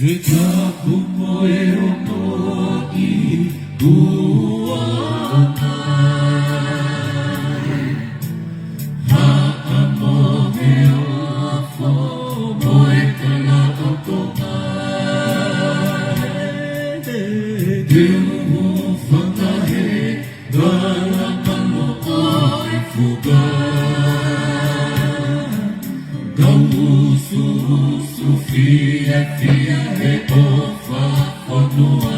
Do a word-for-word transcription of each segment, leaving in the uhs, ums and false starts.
He tapu mo e ono ki kuana. Haʻa mo e ofo mo e kalaʻokoʻa. Te u hūfanga he ngala mano ʻo e fuka. Kau usu usu fiefia he ʻofa fonua.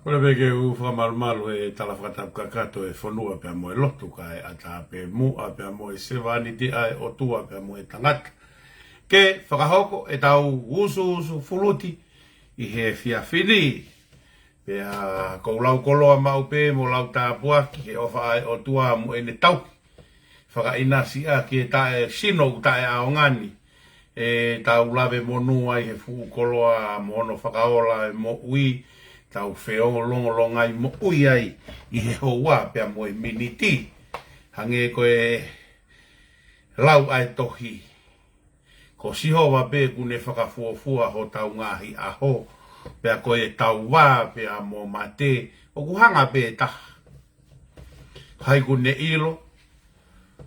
Kole pē ke u fakamalumalu he tala fakatapu kakato e fonua pea mo e lotu kae ʻatā pē muʻa pea mo e sevāniti ʻa e ʻOtua pea mo e tangata. Ke fakahoko ʻetau usu usu fuluti ʻi he efiafi ni. Pea ʻoku ou lau koloa maʻu pē mo lau tāpuaki he ʻofa ʻa e ʻOtua mo ʻene tauhi fakaʻinasi ʻaki e taʻe sino ʻoku taʻeʻaonga ni. ʻE tau lave monū ai he fuʻu koloa mo hono fakaola e moʻui, tau feolongolongai moʻui ai ʻi he houa pea mo e miniti. Hangē ko e lau ʻa e tohi, ko Sihova pē ʻoku ne fakafuofua hotau ngaahi ʻaho, pea ko e tau vā pea mo mate, ʻoku hanga pē ʻe taha. Hai ʻoku ne ʻilo,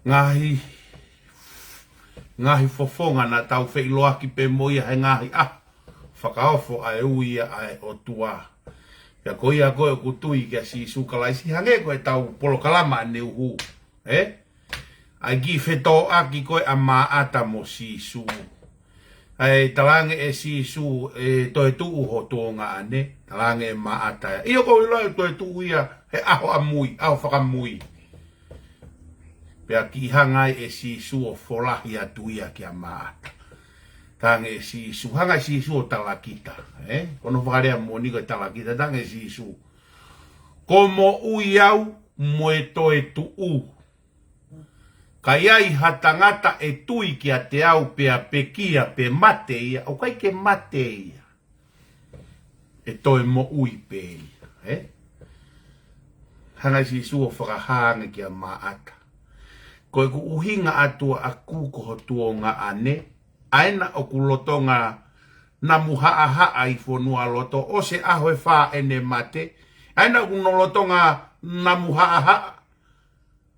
ngaahi, ngaahi fofonga naʻa tau feʻiloaki pē mo ia he ngaahi ʻaho fakaofo ʻa e ui ʻa e ʻOtua. Pea ko ia ko ē ʻoku tui kia Sīsū Kalaisi, hangē ko e tau polokalama ʻaneuhu, ē? ʻA e kiʻi fetōʻaki ko ē ʻa Māʻata mo Sīsū. ʻA e talaange ʻe Sīsū ʻe toetuʻu ho tuongaʻane, talaange ʻe Māʻata ia, ʻio ʻoku ou ʻilo ʻe toetuʻu ia he ʻaho ʻamui, ʻaho fakamui. Pea kiʻi hanga ai ʻe Sīsū ʻo folahi atu ia kia Māʻata. Talaange ʻe Sīsū, hanga ʻe Sīsū ʻo talakita, ē? Ko hono fakalea moʻoni ko e talakita, talaange ʻe Sīsū, ko moʻui au mo e toetuʻu. Ka ʻi ai ha tangata ʻe tui kiate au pea pekia pe mate ia, ʻoku ʻikai ke mate ia, ʻe toe moʻui pē ia, ē? Hanga ʻe Sīsū ʻo fakahā ange kia Māʻata, ko ʻeku ʻuhinga atu ʻaʻaku ko ho tuongaʻane, ʻa ena ʻoku lolotonga namu haʻahaʻa ʻi fonualoto, ʻosi e ʻaho ʻe fā ʻene mate, ʻa ena ʻoku lolotonga namu haʻahaʻa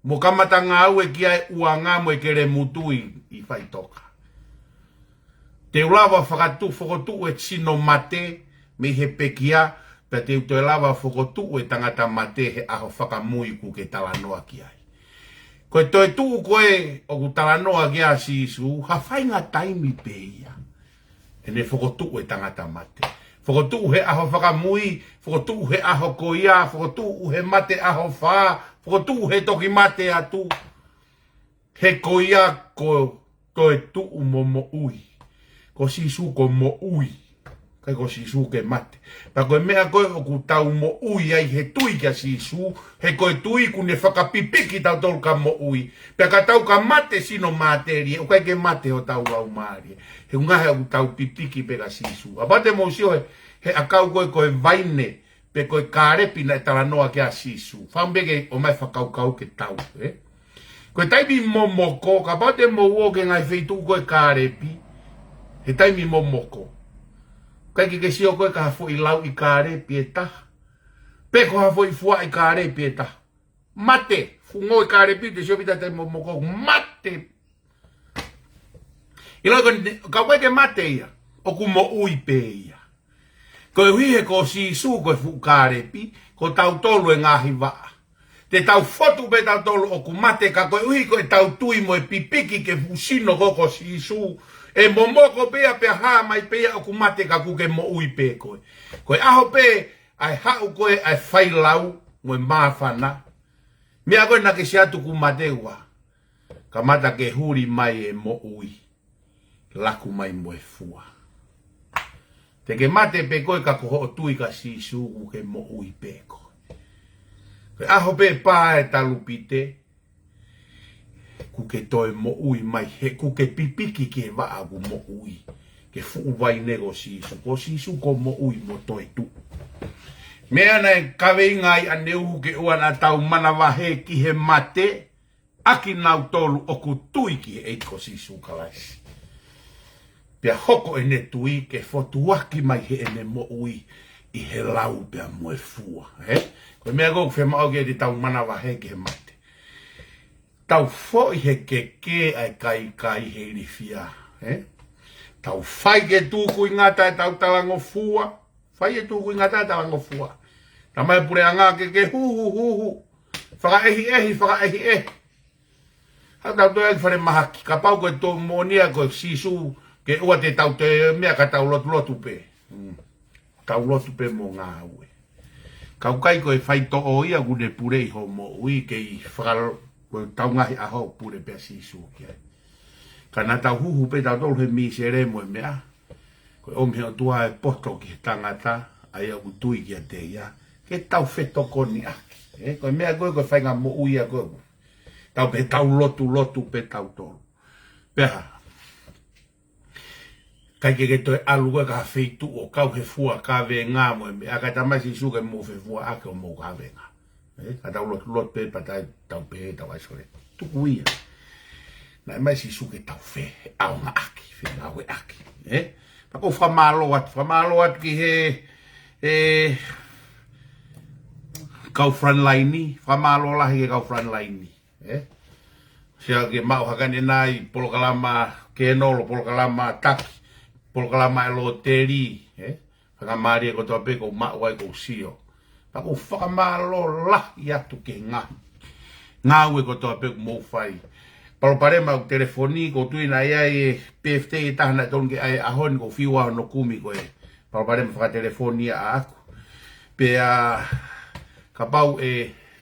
mo kamata ngāue ki ai ʻuanga mo e kelemutu ʻi, ʻi faʻitoka. Te u lava fakatu-, fokotuʻu e sino mate mei he pekia, pea te u toe lava fokotuʻu e tangata mate he ʻaho fakamui ʻoku ke talanoa ki ai. Ko e toetuʻu ko ē ʻoku talanoa ki ai ʻa Sīsū, ha faʻahinga taimi pē ia ʻene fokotuʻu e tangata mate. Fokotuʻu he ʻaho fakamui, fokotuʻu he ʻaho ko ia, fokotuʻu he mate ʻaho fā, fokotuʻu he toki mate atu. He ko ia ko e toetuʻu mo moʻui. Ko Sīsū ko moʻui. ʻIkai ko Sīsū ke mate. Pea ko e meʻa ko ē ʻoku tau moʻui ai he tui kia Sīsū, he ko e tui ʻoku ne fakapipiki tautolu ka moʻui. Pea ka tau ka mate sino mātēlie, ʻoku ʻikai ke mate hotau laumālie. He ʻoku ngahe ʻoku tau pipiki pē kia Sīsū. Kapau te mou sio he, he ʻakau ko ē ko e vaine, pe ko e kālepi naʻe talanoa ki ai ʻa Sīsū. Fakaʻamu pē ke ʻomai fakakaukau ke tau, ē? Ko e taimi momoko, kapau te mou ō ki he ngaahi feituʻu ko ē kālepi, he taimi momoko, ʻikai ke ke sio koe ki ha foʻi lauʻi kālepi ʻe taha, pe ko ha foʻi fuaʻi kālepi ʻe taha. Mate, fungo e kālepi, te sio pita taimi momoko, mate. ʻIlo ko ē, ka ʻoku ʻikai ke mate ia, ʻoku moʻui pē ia. Koeʻuhi he ko Sīsū ko e fuʻu kālepi, ko tautolu e ngaahi vaʻa. Te tau fotu pē tautolu ʻoku mate, ka koeʻuhi ko ʻetau tui mo e pipiki ki he fuʻu sino ko ē ko Sīsū, ʻe momoko pē ia pea hā mai pē ia ʻoku mate ka ʻoku ke moʻui pē koe. Ko e ʻaho pē ʻa e haʻu ko ē ʻa e failau mo e māfana, meʻa ko ē naʻa ke sio atu ʻoku mate, ʻoua, kamata ke huli mai e moʻui, laku mai mo e fua. Te ke mate pē koe ka ko hoʻo tui kia Sīsū ʻoku ke moʻui pē koe. Ko e ʻaho pē pā e talupite, ʻoku ke toe moʻui mai he ʻoku ke pipiki ki he vaʻa ʻoku moʻui, ki he fuʻu vaine ko Sīsū. Ko Sīsū ko moʻui mo toetuʻu. Meʻa naʻe kaveinga ai ʻaneuhu ke ʻoua naʻa tau manavahē ki he mate, ʻa kinautolu ʻoku tui ki he ʻEiki ko Sīsū Kalaisi. Pea hoko ʻene tui ke fotuaki mai heʻene moʻui ʻi he lau pea mo e fua, ē? Ko e meʻa ko ē ʻoku fiemaʻu ke tau manavahē ki he mate. Tau foʻi he kekē ʻa e kaikai he ilifia, ē? Tau fai ke tukuingata ʻetau talangofua, fai ke tukuingata ʻetau talangofua. Talamai ʻe he puleʻanga ke ke huhu, huhu. Fakaʻehiʻehi, fakaʻehiʻehi. Haʻu tautolu ki falemahaki, kapau ko e tō moʻoni ia ko Sīsū, ke ʻoua te tau toe meʻa ka tau lotulotu pē. Mm. Tau lotu pē mo ngāue. Ka ʻoku ʻikai ko e faitoʻo ia ʻoku ne puleʻi hoʻo moʻui, kei fakalo-, ko ʻetau ngaahi ʻaho pule pē ʻa Sīsū ki ai. Ka naʻa tau huhu pē tautolu he misele mo e meʻa. Ko e ʻomi he ʻOtua e poto ki he tangata, ʻa ia ʻoku tui kiate ia, ke tau fetokoniʻaki. Ē, ko e meʻa ko ē, ko e faʻahinga moʻui ia ko ē. Tau pehē tau lotu, lotu pē tautolu. Pea hā? ʻIkai ke ke toe ʻalu koe ki ha feituʻu ʻo kau he fua kavenga mo e meʻa, ka talamai ʻe Sīsū ke mou fefuaʻaki ʻo mou kavenga. Ē, ka tau lotu, lotu pē pea tau, tau pehē tau isolate. Tuku ia. Naʻe ʻomai ʻe Sīsū ke tau feʻaongaʻaki, fengāueʻaki. Ē? Pea ʻoku ou fakamālō atu, fakamālō atu ki he, ē, kau frontline, fakamālō lahi ki he kau frontline. Ē? Siʻi ke maʻu hake ʻanenai, polokalama kenolo, polokalama taki, polokalama ʻa e loteli, ē? Faingamālie kotoa pē ʻoku ou maʻu ai ʻoku ou sio. Pea ʻoku ou fakamālō lahi atu ki he ngaahi ngāue kotoa pē ʻoku mou fai. Palopalema ʻoku telefoni, ʻoku ou tui naʻe ʻi ai e birthday ʻe taha naʻe totonu ke ʻi ai he ʻaho ni, ʻoku ou fiu ʻa hono kumi ko e palopalema fakatelefoni ia ʻaʻaku. Pea kapau ʻe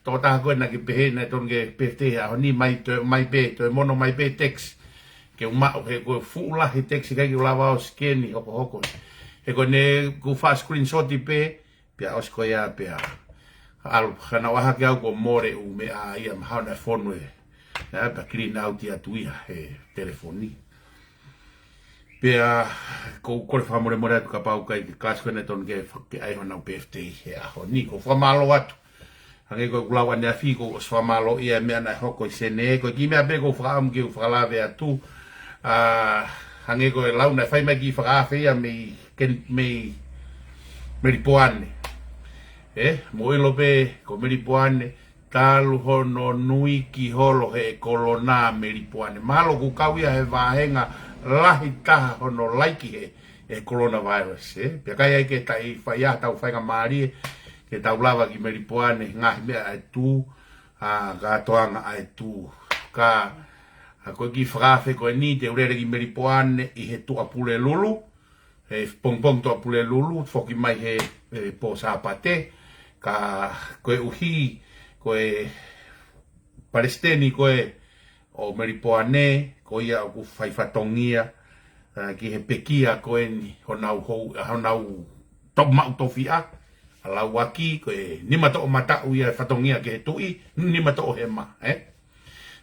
tokotaha ko ē naʻa ke pehē naʻe totonu ke birthday he ʻaho ni, mai toe, mai pē, toe mono mai pē text. Ke u maʻu he ko e fuʻu lahi text ʻikai ke u lava ʻo sikeni hokohoko. He ko ʻene ʻoku ou faʻa screenshot pē, pea ʻosi ko ia pea ʻalu, ka naʻe ʻalu hake au kuo mole ʻū meʻa ia mahalo naʻe fonu ē. Ē, pea clean out atu ia he telefoni. Pea ʻoku ou kole fakamolemole atu kapau ʻikai ke kalasi ko ē naʻe totonu ke fa-, ke ʻi ai honau birthday he ʻaho ni. ʻOku ou fakamālō atu. Hangē ko ʻeku lau ʻaneafi, ʻoku ou ʻosi fakamālōʻia e meʻa naʻe hoko ʻi Senē. Ko e kiʻi meʻa pē ʻoku ou fakaʻamu ke u fakalave atu. ʻA, hangē ko e lau naʻe fai mai kiʻi fakaafe ia mei Ken-, mei Melipoane. Ē, mou ʻilo pē ko Melipoane, talu hono nui ki holo he kolona Melipoane. Mahalo ʻoku kau ia he vāhenga lahi taha hono laiki he, he coronavirus, ē. Pea ʻikai ai ke taʻi fai ʻetau faingamālie ke tau lava ki Melipoane, ngaahi meʻa ʻa e tū, ʻa, kātoanga ʻa e tū. Ka, ʻa, ko e kiʻi fakaafe ko eni, te u lele ki Melipoane ʻi he Tuʻapulelulu, he pongipongi Tuʻapulelulu, foki mai he, he pō Sāpate, ka koeʻuhi ko e palesiteni ko ē ʻo Melipoane, ko ia ʻoku fai fatongia, ē, ki he pekia ko eni honau hou-, honau toʻu maʻu tofiʻa, ʻa Lauaki, ko e nima toʻomataʻu ia e fatongia ki he tuʻi, nima toʻohema, ē?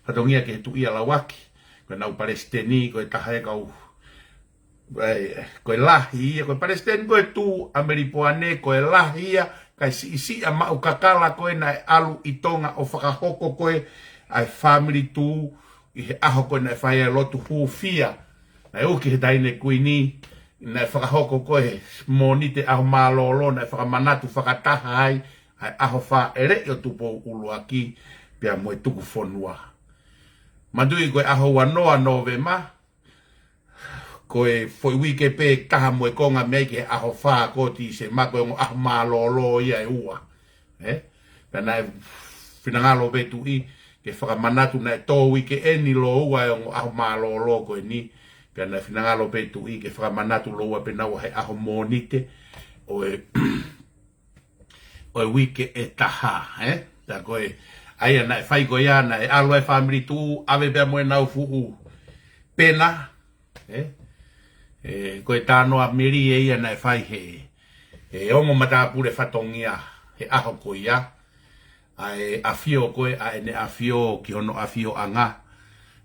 Fatongia ki he tuʻi ʻa Lauaki, ko ʻenau palesiteni, ko e taha e kau ē, ko e lahi ia, ko e palesiteni ko e tū ʻa Melipoane, ko e lahi ia, kae siʻisiʻi ʻa Maʻukakala ko ē naʻe ʻalu ʻi Tonga ʻo fakahoko ko ē ʻa e fāmili tū ʻi he ʻaho ko ē naʻe fai ai e lotu hūfia. Naʻe uki he taʻahine kuini, naʻe fakahoko ko ē he Mōnite ʻaho mālōlō, naʻe fakamanatu fakataha ai ʻa e ʻaho fāʻeleʻi ʻo Tupou ʻUluaki, pea mo e tuku fonua. Manatuʻi ko e ʻaho ua noa Nōvema, ko e foʻi uike pē taha mo e konga mei ai ki he ʻaho fā ko Tīsema, ko e ongo ʻaho mālōlō ia ʻe ua. Ē? Pea naʻe finangalo pē tuʻi ke fakamanatu naʻe tō uike eni lōua e ongo ʻaho mālōlō ko eni. Pea naʻe finangalo pē tuʻi ke fakamanatu lōua pē naua he ʻaho Mōnite ʻo e ʻo e uike ʻe taha, ē? Tā ko ē, ʻa ia naʻe fai ko ia, naʻe ʻalu e fāmili tū, ʻave pea mo ʻenau fuʻu pena, ē? Ē, ko e tānoa melie ia naʻe fai he, he ongo matāpule fatongia, he ʻaho ko ia, ʻa e ʻafio ko ē, ʻa ʻEne ʻAfio ki hono ʻafioʻanga,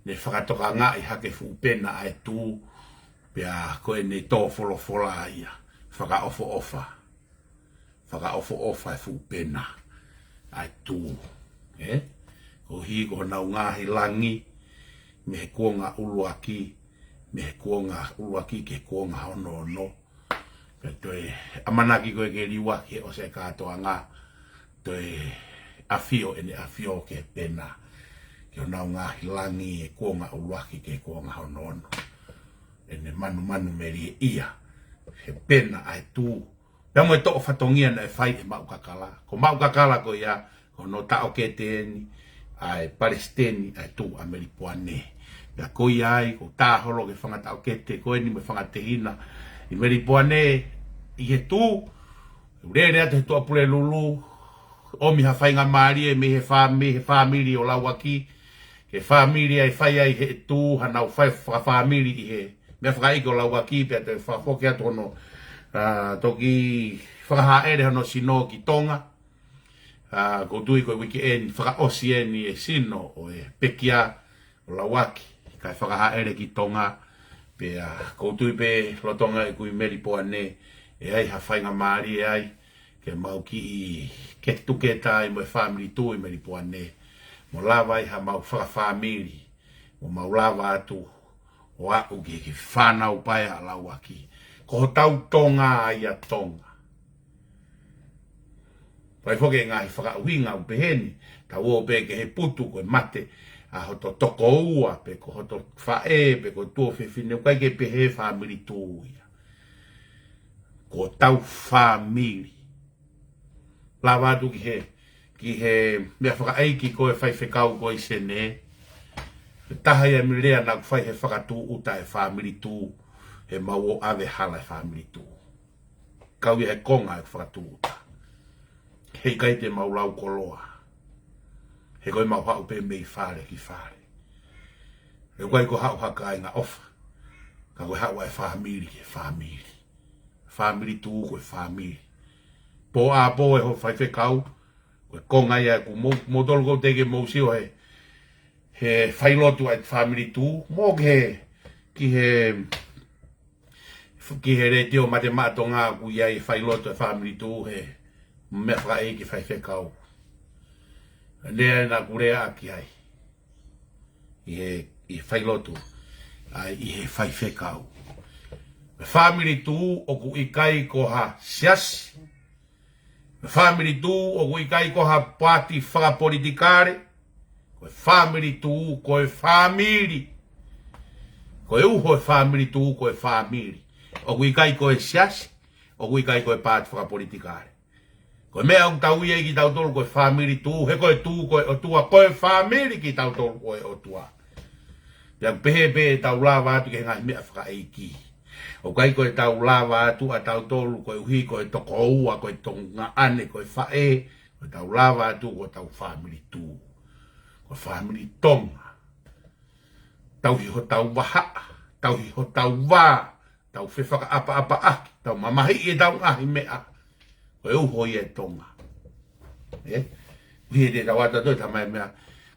ne fakatokangaʻi hake fuʻu pena ʻa e tū, pea ko ʻene tō folofola ia, fakaʻofoʻofa. Fakaʻofoʻofa e fuʻu pena ʻa e tū. Ē? Koeʻuhi ko honau ngaahi langi, mei he kuonga ʻuluaki, mei he kuonga ʻuluaki ki he kuonga hono ono. Pea toe ʻamanaki ko ē ke liuaki he ʻosi e kātoanga, toe ʻafio ʻEne ʻAfio ki he pena, ki honau ngaahi langi he kuonga ʻuluaki ki he kuonga hono ono. ʻEne manumanu melie ia, he pena ʻa e tū, pea mo e toʻo fatongia naʻe fai ʻe Maʻukakala. Ko Maʻukakala ko ia, ko hono taʻokete eni ʻa e palesiteni ʻa e tū ʻa Melipoane. Pea ko ia ai, ʻoku ou tā holo ki he fanga taʻokete ko eni mo e fanga tehina ʻi Melipoane ʻi he tū, ʻoku lele atu he Tuʻapulelulu, ʻomi ha faingamālie mei he fā-, mei he fāmili ʻo Lauaki, ki he fāmili ʻe fai ai he tū, hanau fai fakafāmili ʻi he meʻa fakaʻeiki ʻo Lauaki pea te fakafoki atu hono, ʻa, toki fakahāʻele hono sino ki Tonga. ʻA, ʻoku ou tui ko e uike eni, fakaʻosi eni e sino ʻo e pekia ʻo Lauaki, kae fakahāʻele ki Tonga, pea ʻoku ou tui pē lolotonga ʻeku ʻi Melipoane, ʻe ʻi ai ha faingamālie ai, ke mau kiʻi get together ai mo e family tuʻu ʻi Melipoane, mo lava ai ha mau fakafāmili, mo mau lava atu ʻo aʻu ki he kiʻi fānau paea ʻa Lauaki. Ko hotau Tonga ia Tonga. Fai foki e ngaahi fakaʻuhinga ʻoku pehē ni, tau ō pē ki he putu ko e mate ʻa hoto tokoua, pe ko hoto faʻē, pe ko tuofefine, ʻoku ʻikai ke pehē fāmili tuʻu ia. Ko hotau fāmili. Lava atu ki he, ki he meʻa fakaʻeiki ko e faifekau ko e Sene. Taha ia mei he lea naʻa ku fai he fakatūʻuta e fāmili tuʻu, he mau ō ʻave hala e fāmili tuʻu. Kau ia he konga e fakatūʻuta. He ʻikai te mau lau koloa. He ko e mau haʻu pē mei fale ki fale. He ʻoku ʻikai ko haʻu ha kāinga ʻofa. Ka ko e haʻu ʻa e fāmili ki he fāmili. Fāmili tuʻu ko e fāmili. Pō ʻa pō e ho faifekau, ko e konga ia ʻoku mou, mou tolu ʻoku teʻeki ke mou sio he, he failotu ʻa e fāmili tuʻu, mo ki he, ki he, ki he letiō Mate Maʻa Tonga ʻoku ʻi ai e failotu e fāmili tuʻu he meʻa fakaʻeiki faifekau. Lea naʻa ku lea ʻaki ai. ʻI he, ʻi he failotu, ʻa, ʻi he faifekau. Fāmili tuʻu ʻoku ʻikai ko ha siasi. Fāmili tuʻu ʻoku ʻikai ko ha paati fakapolitikale. Ko e fāmili tuʻu, ko e fāmili. Ko e uho e fāmili tuʻu, ko e fāmili. ʻOku ʻikai ko e siasi, ʻoku ʻikai ko e paati fakapolitikale. Ko e meʻa ʻoku tau ui ai kitautolu ko e fāmili tuʻu, he ko e tuʻu ko e ʻOtua, ko e fāmili kitautolu ko e ʻOtua. Pea ʻoku pehē pē ʻetau lava atu ki he ngaahi meʻa fakaʻeiki. ʻOku ʻikai ko ʻetau lava atu ʻa tautolu koeʻuhi ko e tokoua, ko e tuongaʻane, ko e faʻē, ko ʻetau lava atu ko hotau fāmili tuʻu. Ko e fāmili Tonga. Tauhi hotau vahaʻa, tauhi hotau vā, tau fefakaʻapaʻapaʻaki, tau mamahiʻi ʻetau ngaahi meʻa. Ko e uho ia e Tonga. ʻE? Uhi ʻe te tau ata toe tamai meʻa.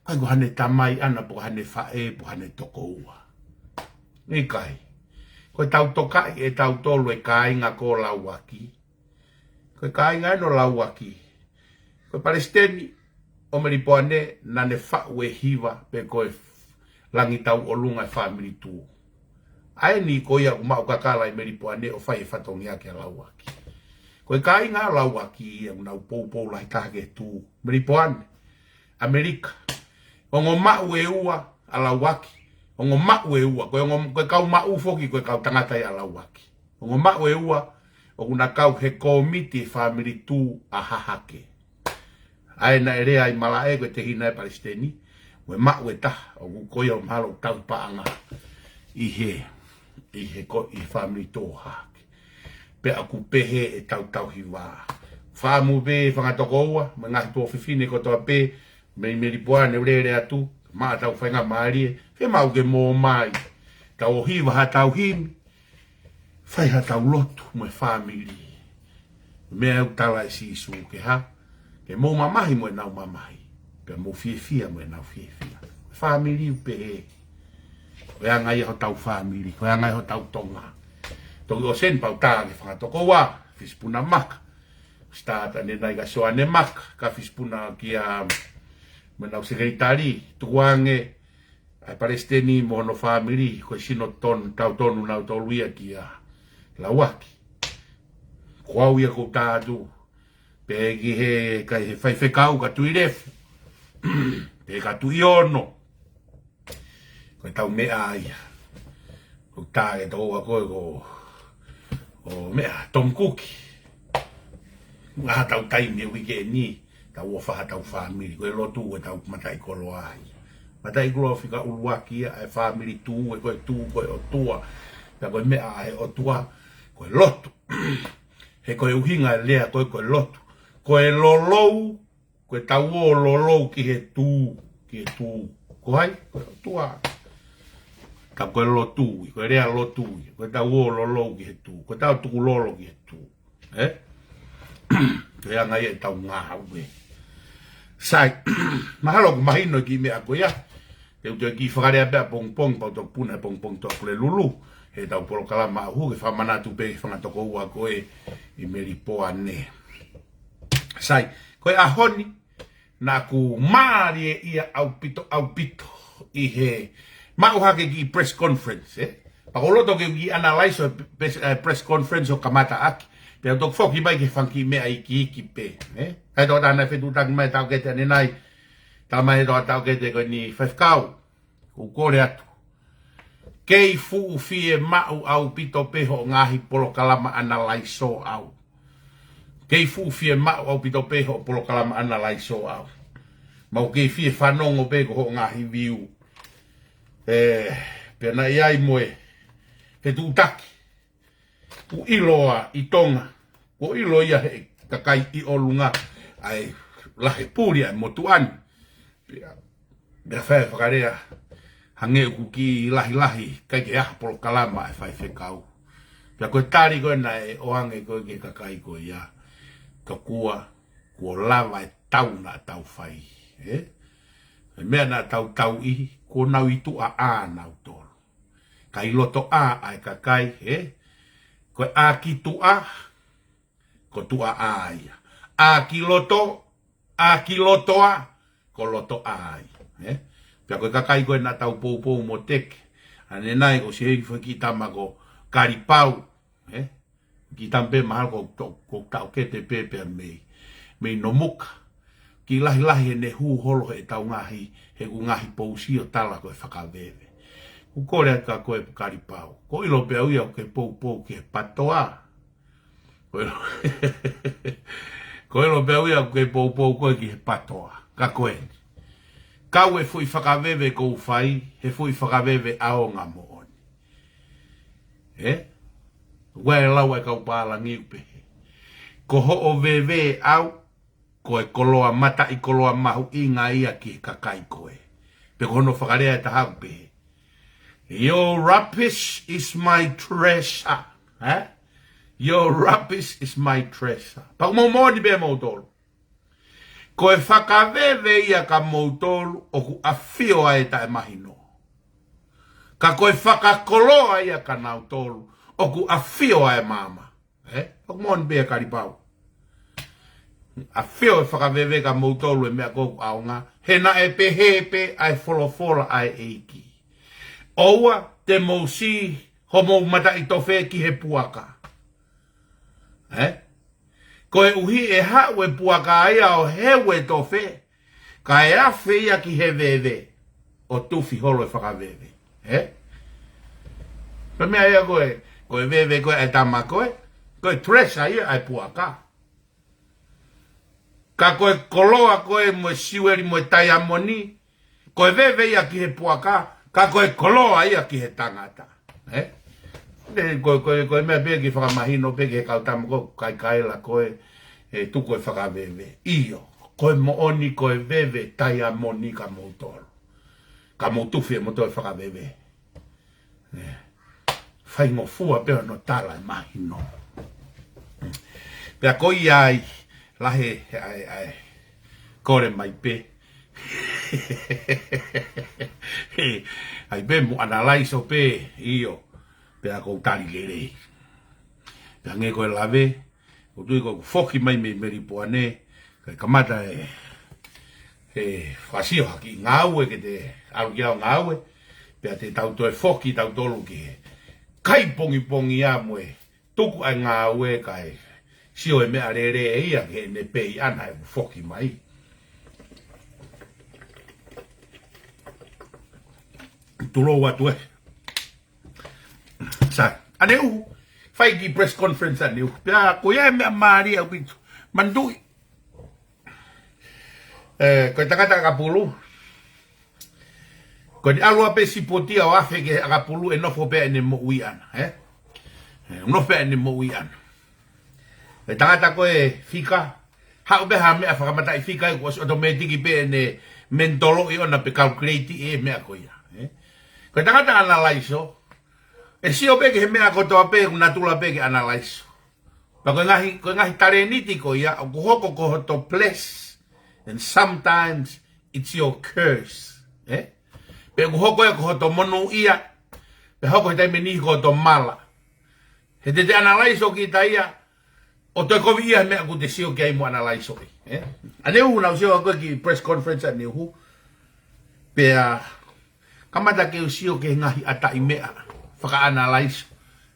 ʻIkai ko hane tamai ʻana pe ko hane faʻē pe ko hane tokoua. ʻIkai. Ko e tau tokaʻi ʻe tautolu e kāinga ko Lauaki. Ko e kāinga ʻo Lauaki. Ko e palesiteni ʻo Melipoane naʻa ne faʻu e hiva pe ko e langi tauʻolunga e fāmili tuʻu. ʻA eni ko ia ʻoku maʻu kakala ʻi Melipoane ʻo fai e fatongia kia Lauaki. Ko e kāinga Lauaki ia ʻoku nau poupou lahi taha ki he tuʻu. Melipoane, ʻAmelika. Ongo maʻu ʻe ua ʻa Lauaki. Ongo maʻu ʻe ua. Ko e ongo, ko e kau maʻu foki, ko e kau tangata ia ʻa Lauaki. Ongo maʻu ʻe ua, ʻoku na kau he kōmiti fāmili tuʻu ʻa Hahake. ʻA ē naʻe lea ai malaʻe ko e tehina e palesiteni, ko e maʻu e taha, ʻoku ko ia ʻoku mahalo ʻoku tauhi paʻanga ʻi he, ʻi he ko, ʻi he fāmili tuʻu ʻo Hahake. Pea ʻoku pehē ʻetau tauhi vā. Fāmu pē fanga tokoua, mo e ngaahi tuofefine kotoa pē, mei Melipoane ʻo lele atu, maʻa tau faingamālie, fiemaʻu ke mou ō mai. Tau ʻo hiva ha tau himi, fai ha tau lotu mo e fāmili. Meʻa ʻoku tala ʻe Sīsū ke hā, ke mou mamahi mo ʻenau mamahi, pea mou fiefia mo ʻenau fiefia. Fāmili ʻoku pehē. Ko e anga ia hotau fāmili, ko e anga ia hotau Tonga. Toki ʻosi eni pea u tā ki he fanga tokoua, Fisipuna Maka. Start ʻanenai kia Soane Maka, ka Fisipuna kia mo ʻenau sekelitali, tukuange, ʻa e palesiteni mo hono fāmili, ko e sino tonu, tau tonu nautolu ia kia Lauaki. Ko au ia ʻoku ou tā atu, pea ki he, kai he faifekau kia Tuʻilefu, pea kia Tuʻiono. Ko e tau meʻa ia. ʻOku tā ke tau ako ko, ʻo meʻa, Tom Cook. Ngaahi tau taimi e uike ni, tau ʻofa ha tau fāmili. Ko e lotu, ko e tau mataʻikoloa ia. Mataʻikoloa fika ʻuluaki ia, ʻa e fāmili tuʻu, ʻe ko e tuʻu, ko e ʻOtua. Pea ko e meʻa ʻa e ʻOtua, ko e lotu. He ko e ʻuhinga e lea, ko e, ko e lotu. Ko e lolou, ko e tau ō lolou ki he tuʻu, ki he tuʻu. Ko hai? Ko e ʻOtua. Ka ko e lotu ia, ko e lea lotu ia, ko ʻetau ō lolou ki he tuʻu, ko ʻetau tukulolo ki he tuʻu. Ē? Ko e anga ia ʻetau ngāue. Sai, mahalo ʻoku mahino e kiʻi meʻa ko ia. Te u toe kiʻi fakalea pē ʻapongipongi, pea u toki puna he pongipongi Tuʻapulelulu heʻetau polokalama ʻaʻaku, ke fakamanatu pē ki he fanga tokoua ko ē ʻi Melipoane. Sai, ko e ʻaho ni, naʻa ku mālieʻia ʻaupito, ʻaupito ʻi he maʻu hake e kiʻi press conference, ē? Pea ʻoku ou loto ke u kiʻi analyze ʻa e press, eh, press conference ʻo kamata ʻaki. Pea u toki foki mai ki he fanga kiʻi meʻa iiki iiki pē, ē? ʻAi tō tāna fetuʻutaki mai taʻokete ʻanenai. Tala mai ʻe he taʻokete ko eni, faifekau, ʻoku ou kole atu, kei fuʻu fiemaʻu ʻaupito pē hoʻo ngaahi polokalama analyze ʻaʻau. Kei fuʻu fiemaʻu ʻaupito pē hoʻo polokalama analyze ʻaʻau. Mau kei fie fanongo pē ki hoʻo ngaahi view. Ē, pea naʻe ʻi ai mo e fetuʻutaki. Kuo ʻiloa ʻi Tonga, kuo ʻilo ia ʻe he kakai ʻi ʻolunga ʻa e lahi puli ʻa e motuʻa ni. Pea, pea fai e fakalea, hangē ʻoku kiʻi lahilahi, ʻikai ke ʻi ai ha polokalama ʻa e faifekau. Pea ko e tali ko ē naʻe ʻoange ko ē ki he kakai ko ia, tokua kuo lava e tau naʻa tau fai, ē? Ko e meʻa naʻa tau tauʻi, kuo nau ʻi tuʻa ʻā nautolu. Ka ʻi loto ʻā ʻa e kakai, ē? Ko e ʻā ki tuʻa, ko tuʻa ʻā ia. ʻĀ ki loto, ʻā ki loto ʻā, ko loto ʻā ia, ē? Pea ko e kakai ko ē naʻa tau poupou mo teke, ʻanenai, ʻosi ʻi ai foki e kiʻi tama ko Kalipau, ē? Kiʻi tama pē mahalo ko, ko, ko taʻokete pē pea mei, mei Nomuka. Kiʻi lahilahi ʻene hū holo heʻetau ngaahi, heʻeku ngaahi pousi ʻo tala ko e fakaveve. ʻOku ou kole atu kia koe Kalipau. Kuo ʻilo pē au ia ʻoku ke poupou ki he patoa. Kuo ʻilo, kuo ʻilo pē au ia ʻoku ke poupou koe ki he patoa. Ka ko eni, kau e foʻi fakaveve ʻoku ou fai, he foʻi fakaveve ʻaonga moʻoni. Ē? ʻOku ʻi ai e lau ʻa e kau pālangi ʻoku pehē, ko hoʻo veve ʻaʻau, ko e koloa, mataʻikoloa mahuʻinga ia ki he kakai ko ē. Pe ko hono fakalea ʻe taha ʻoku pehē, your rubbish is my treasure. Ē? Your rubbish is my treasure. Pea ʻoku mou moʻoni pē moutolu. Ko e fakaveve ia kia moutolu ʻoku ʻafio ai e taʻemahino. Ka ko e fakakoloa ia kia nautolu ʻoku ʻafio ai e maama. Ē? ʻOku moʻoni pē Kalipau. ʻAfio e fakaveve kia moutolu e meʻa ko ē ʻoku ʻaonga. He naʻe pehē pē ʻa e folofola ʻa e ʻEiki. ʻOua te mou sī homou mataʻitofe ki he puaka. Ē? Koeʻuhi ʻe haʻu e puaka ia ʻo heu e tofe, kae afe ia ki he veve, ʻo tufi holo e fakaveve. Ē? Ko e meʻa ia ko ē, ko e veve ko ē ʻa e tama ko ē, ko e treasure ia ʻa e puaka. Ka ko e koloa ko ē mo e siueli mo e taiamoni, ko e veve ia ki he puaka, ka ko e koloa ia ki he tangata. Ē? Ē, ko, ko, ko e meʻa pē ke fakamahino pē ki he kau tama ko ē ʻoku kaikaila ko ē, ʻe tuku e fakaveve. ʻIo, ko e moʻoni ko e veve taiamoni kia moutolu. Ka mou tufi ʻe moutolu e fakaveve. Ē. Faingofua pē hono tala ʻe mahino. Pea ko ia ai, lahi e, ʻai, ʻai. Kole mai pē. ʻAi pē mo analyze ʻo pē, ʻio. Pea ʻoku ou tali lelei. Pea hangē ko e lave, ʻoku ou tui ko ʻeku foki mai mei Melipoane, kae kamata e, e fakasio ha kiʻi ngāue ke te ʻalu ki ai ʻo ngāue, pea te tau toe foki tautolu ki he kai pongipongi ia mo e tuku ʻa e ngāue kae sio e meʻalele ia ki heʻene pei ʻana ʻeku foki mai. Tulou atu ē. Sai, ʻaneuhu, fai e kiʻi press conference ʻaneuhu. Pea ko ia e meʻa mālie ʻaupito. Manatuʻi. Ē, ko e tangata ʻakapulu. Ko ʻene ʻalu ʻa pē sipotia ʻo afe ki he ʻakapulu ʻe nofo pē ʻene moʻui ʻana, ē? Ē, nofo pē ʻene moʻui ʻana. E tangata ko ē fika, haʻu pē ha meʻa fakamataʻi fika ē kuo ʻosi automatic pē ʻene mental ʻi ʻona pe calculate e meʻa ko ia, ē? Ko e tangata ʻanalaiso, ʻe sio pē ki he meʻa kotoa pē, ʻoku natula pē ke ʻanalaiso. Pea ko e ngaahi, ko e ngaahi talēniti ko ia, ʻoku hoko ko hoto bless, and sometimes it's your curse. Eh? Pe ʻoku hoko ia ko hoto monūʻia, pe hoko he taimi ʻe niʻihi ko hoto mala. He te te ʻanalaiso kita ia, ʻo toe kovi ia he meʻa ʻoku te sio ki ai mo ʻanalaiso ai. Eh? ʻAneuhu naʻá ku sio ko ē ki press conference ʻaneuhu. Pea kamata ke u sio ki he ngaahi ʻataʻi meʻa fakaʻanalaiso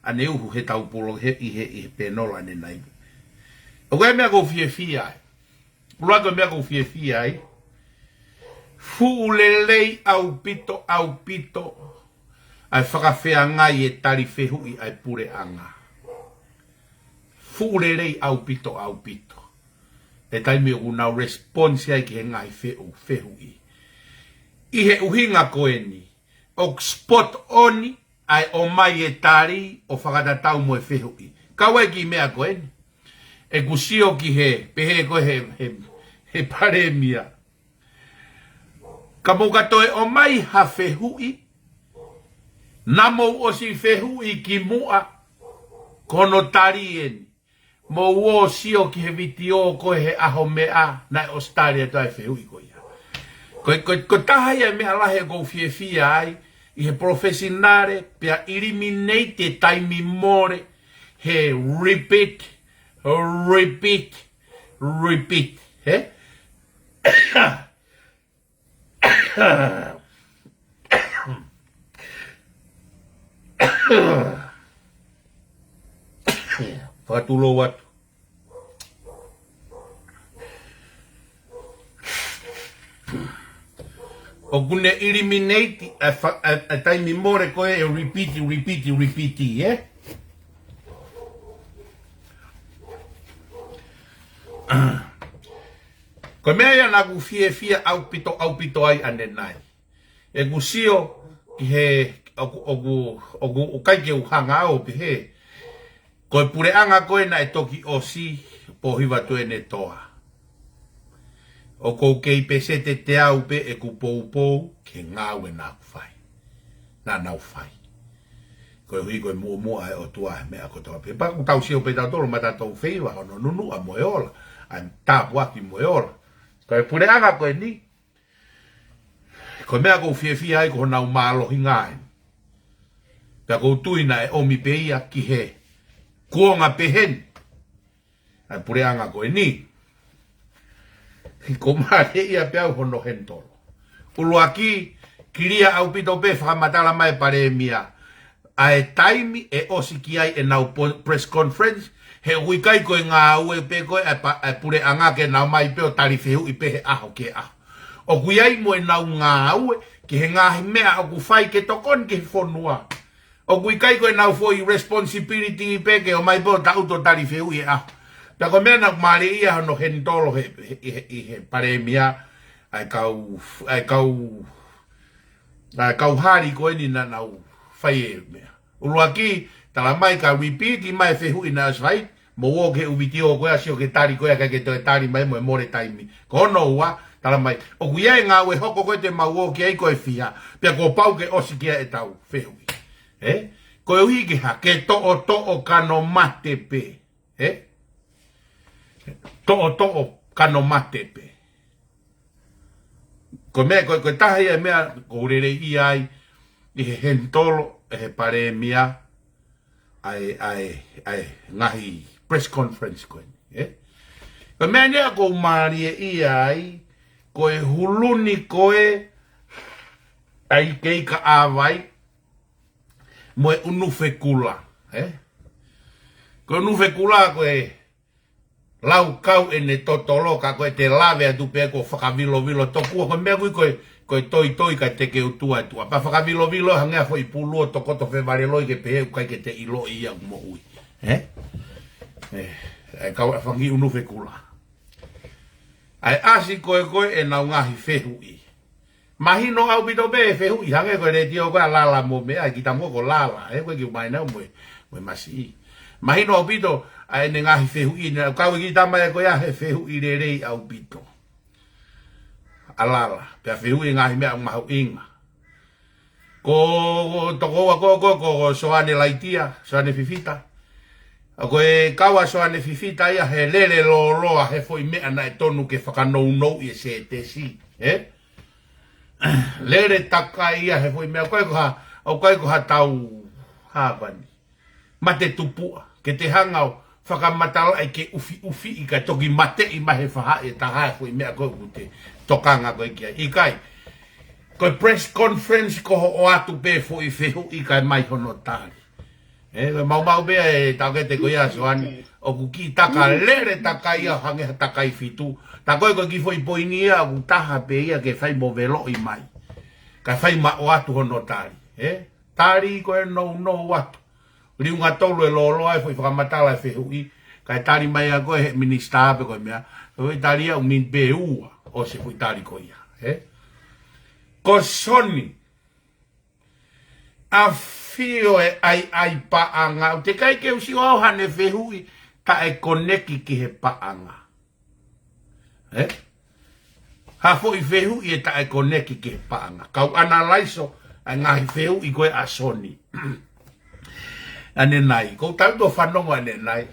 ʻaneuhu he tau polo he ʻi he, ʻi he pēnola ʻanenai. ʻOku ʻi ai e meʻa ʻoku ou fiefia ai. ʻUluaki e meʻa ʻoku ou fiefia ai. Fuʻu lelei ʻaupito, ʻaupito ʻa e fakafeangai e tali fehuʻi ʻa e puleʻanga. Fuʻu lelei ʻaupito, ʻaupito e taimi ʻoku nau response ai ki he ngaahi feʻu, fehuʻi. ʻI he ʻuhinga ko eni, ʻoku spot on ʻa e ʻomai e tali ʻo fakatatau mo e fehuʻi. Kau ai ki he meʻa ko eni. ʻOku sio ki he, pehē ko ē he, he, he palēmia. Ka mou ka toe ʻomai ha fehuʻi, naʻa mou ʻosi fehuʻi kimuʻa, ko hono tali eni. Mou ō sio ki he vitiō ko ē he ʻaho meʻa, naʻe ʻosi tali atu ʻa e fehuʻi ko ia. Ko, ko, ko e taha ia e meʻa lahi ʻoku ou fiefia ai, ʻi he professional, pea eliminate e taimi mole, he repeat, repeat, repeat. He? Fakatulou atu. ʻOku ne eliminate ʻa e fa-, ʻa e, ʻa e taimi mole ko ē ʻo e repeat, repeat, repeat, eh? Ko e meʻa ia naʻá ku fiefia ʻaupito, ʻaupito ai ʻanenai. ʻOku sio ki he, ʻoku, ʻoku, ʻoku, ʻoku ʻikai ke u hanga ʻo pehē. Ko e puleʻanga ko ē naʻe toki ʻosi, pōhiva tuene toa. ʻOku ou kei peseti teau pē ʻeku poupou ki he ngāue naʻá ku fai. Naʻa nau fai. Koeʻuhi ko e muʻomuʻa ʻa e ʻOtua he meʻa kotoa pē. Pea ʻoku tau sio pē tautolu maʻatautolu feiva hono nunuʻa mo e ola. ʻA e tāpuaki mo e ola. Ko e puleʻanga ko eni, ko e meʻa ʻoku ou fiefia ai ko honau mālohinga eni. Pea ʻoku ou tui naʻe ʻomi pē ia ki he kuonga pehē ni ʻa e puleʻanga ko eni. Ko e mālie ia pē ʻa hono handle. ʻUluaki, kilia ʻaupito pē fakamatala mai palēmia ʻa e taimi ʻe ʻosi ki ai ʻenau po-, press conference, he ʻoku ʻikai ko e ngāue pē ko ē ʻa e pa-, ʻa e puleʻanga ke nau ō mai pē ʻo tali fehuʻi pē he ʻaho ki he ʻaho. ʻOku ʻi ai mo ʻenau ngāue ki he ngaahi meʻa ʻoku fai ke tokoni ki he fonua. ʻOku ʻikai ko ʻenau foʻi responsibility pē ke ō mai pē ʻo taʻutu ʻo tali fehuʻi he ʻaho. Pea ko e meʻa naʻe mālie ia hono handle he, he, he, he palēmia, ʻa e kau, ʻa e kau, ʻa e kau hali ko eni naʻa nau fai e meʻa. ʻUluaki, tala mai ka repeat mai e fehuʻi naʻe ʻosi fai, mou ō ki he ʻū vitiō ko ē ʻo sio ki he tali ko ē ʻikai ke toe tali mai mo e mole taimi. Ko hono ua, tala mai, ʻoku ʻi ai e ngāue hoko ko ē te mau ō ki ai ko e fiha, pea kuo pau ke ʻosi ki ai ʻetau fehuʻi. Eh? Koeʻuhi ke hā, ke toʻotoʻo kano mate pē. Eh? Toʻotoʻo kano mate pē. Ko e meʻa, ko, ko e taha ia e meʻa ʻoku ou lelei ai ʻi he handle ʻe he palēmia ʻa e, ʻa e, ʻa e ngaahi press conference ko eni, eh? Ko e meʻa eni ʻoku ou mālie ai, ko e hulu ni ko ē ʻa e Ikeika ʻAvai mo e ʻUnufekula, eh? Ko e ʻUnufekula ko e laukau ʻene totolo ka ko e te lave atu pē ko e fakavilovilo tokua ko e meʻa ko ē ko e, ko e toitoi ka te ke utua atu. Pea fakavilovilo hangē ha foʻi pulu ʻo tokoto fevaleloi ke pehē ʻoku ʻikai ke te ʻiloʻi ia ʻoku moʻui. Eh? Eh, ʻa e kau ʻa e fanga kiʻi ʻUnufekula. ʻA e ʻasi ko ē ko ē ʻenau ngaahi fehuʻi. Mahino ʻaupito pē e fehuʻi, hangē ko e letiō ko ē ʻa Lala mo meʻa, ʻikai ke tau mo ko Lala, he ko e kiʻi ʻomai naʻa mo e, mo e masiʻi. Mahino ʻaupito ʻa ʻene ngaahi fehuʻi, naʻe kau e kiʻi tama ia ko ia he fehuʻi lelei ʻaupito. ʻA Lala, pea fehuʻi ngaahi meʻa mahuʻinga. Ko, ko tokoua ko, ko, ko, ko Soane Laitia, Soane Fifita. ʻA ko e kau ʻa Soane Fifita ia he lele lōloa he foʻi meʻa naʻe tonu ke fakanounouʻi e sētesi, ē? Lele takai ia he foʻi meʻa, ʻoku ʻikai ko ha, ʻoku ʻikai ko ha tau hāvani. Mate tupuʻa, ke te hanga ʻo fakamatalaʻi ke ʻufiʻufiʻi kae toki mateʻi mai he fahaʻi ʻe taha e foʻi meʻa ko ē ʻoku te tokanga ko ē ki ai. ʻIkai, ko e press conference ko hoʻo ʻoatu pē foʻi fehuʻi kae ʻomai hono tali. Ē, ko e maumau pē ʻa e taʻokete ko ia Soane, ʻoku kiʻi taka lele takai ia hangē ha takai fitu. Tā ko ē ko e kiʻi foʻi poini ia ʻoku taha pē ia ke fai mo veloʻi mai. Kae fai mo ʻoatu hono tali. Ē, tali ko e nounou atu. Liunga tolu e lōloa e foʻi fakamatala e fehuʻi, kae tali mai ʻa ko ē he minisitā pe ko e meʻa, ko e foʻi tali ia ʻoku mini pē ua ʻo e foʻi tali ko ia, ē? Ko Soni, ʻafio e ʻaiʻai paʻanga, ʻoku teʻeki ai ke u sio au haʻane fehuʻi taʻe koneki ki he paʻanga. Ē? Ha foʻi fehuʻi ʻe taʻe koneki ki he paʻanga. Kau analaiso ʻa e ngaahi fehuʻi ko ē ʻa Soni. ʻAnenai, ko u tau to fanongo ʻanenai.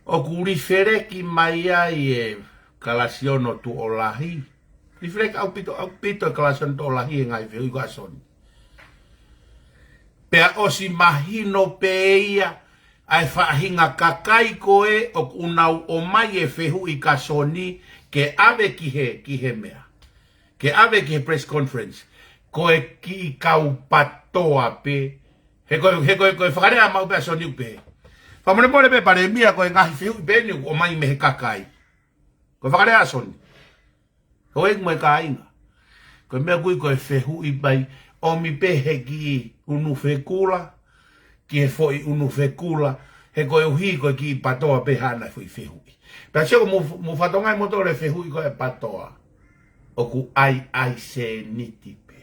ʻOku lifeleki mai ai e Kalasiono Tuʻolahi. Lifeleki ʻaupito, ʻaupito e Kalasiono Tuʻolahi he ngaahi fehuʻi ko ē ʻa Soni. Pea ʻosi mahino pē ia, ʻa e faʻahinga kakai ko ē ʻoku nau ʻomai e fehuʻi kia Soni ke ʻave ki he, ki he meʻa. Ke ʻave ki he press conference. Ko e kiʻi kau PATOA pē. He ko e, he ko e, ko e fakalea maʻu pē ʻa Soni ʻoku pehē. Fakamolemole pē Palēmia ko e ngaahi fehuʻi pē eni ʻoku ʻomai mei he kakai. Ko e fakalea ʻa Soni. Houʻeiki mo e kāinga. Ko e meʻa ʻoku ui ko e fehuʻi pai, ʻomi pē he kiʻi ʻunu fekula, ki he foʻi ʻunu fekula, he koeʻuhi ko e kiʻi PATOA pē haʻana foʻi fehuʻi. Pea sio ko e mou, mou fakatokangaʻi moutolu e fehuʻi ko ē ʻa e PATOA. ʻOku ʻaiʻai sēniti pē.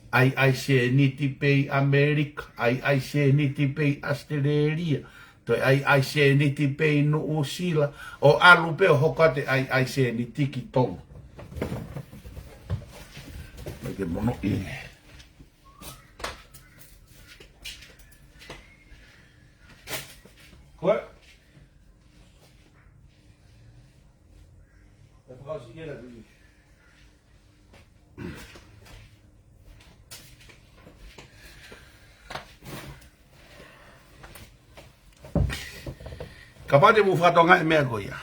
ʻAiʻai sēniti pē ʻi ʻAmelika, ʻaiʻai sēniti pē ʻi ʻAositelēlia, toe ʻaiʻai sēniti pē ʻi Nuʻusila, ʻo ʻalu pē ʻo hoko atu e ʻaiʻai sēniti ki Tonga. Mai ke mono ʻi. Ko e. E fakausi ia na tui. Kapau te mou fakatokangaʻi e meʻa ko ia.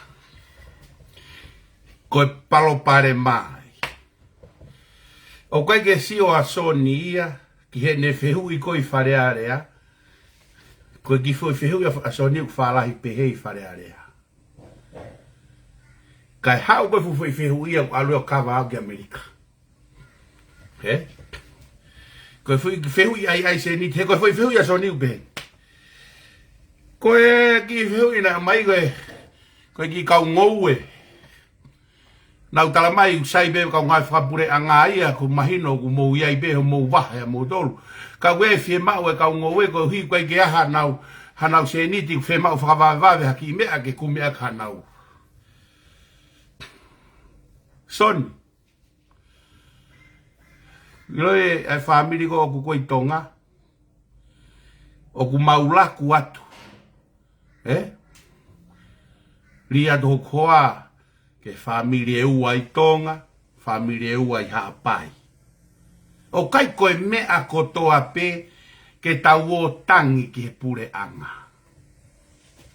Ko e palopalema ia. ʻOku ʻikai ke sio ʻa Soni ia, ki heʻene fehuʻi ko ē ʻi Fale Alea. Ko e kiʻi foʻi fehuʻi ʻa, ʻa Soni ʻoku fālahi pehē ʻi Fale Alea. Kae haʻu ko e fuʻu foʻi fehuʻi ia ʻoku ʻalu ia ʻo kava au ki ʻAmelika. Ē? Ko e foʻi fehuʻi ʻaiʻai sēniti, he ko e foʻi fehuʻi ʻa Soni ʻoku pehē. Ko e kiʻi fehuʻi naʻe ʻomai ko e, ko e kiʻi kau ngoue. Nau tala mai ʻoku sai pē kau ngāue fakapuleʻanga ia, ʻoku mahino ʻoku mou ʻi ai pē homou vahe ʻamoutolu. Ka ʻoku ʻikai fiemaʻu e kau ngoue koeʻuhi ʻoku ʻikai ke ʻi ai hanau, hanau sēniti, ʻoku fiemaʻu fakavavevave ha kiʻi meʻa ke kumi ʻaki hanau. Soni. ʻIloʻi ʻa e fāmili ko ē ʻoku ko ē ʻi Tonga. ʻOku mau laku atu. Ē? Lī atu hoku hoa ki he fāmili ʻe ua ʻi Tonga, fāmili ʻe ua ʻi Haʻapai. ʻOku ʻikai ko e meʻa kotoa pē ke tau ō tangi ki he puleʻanga.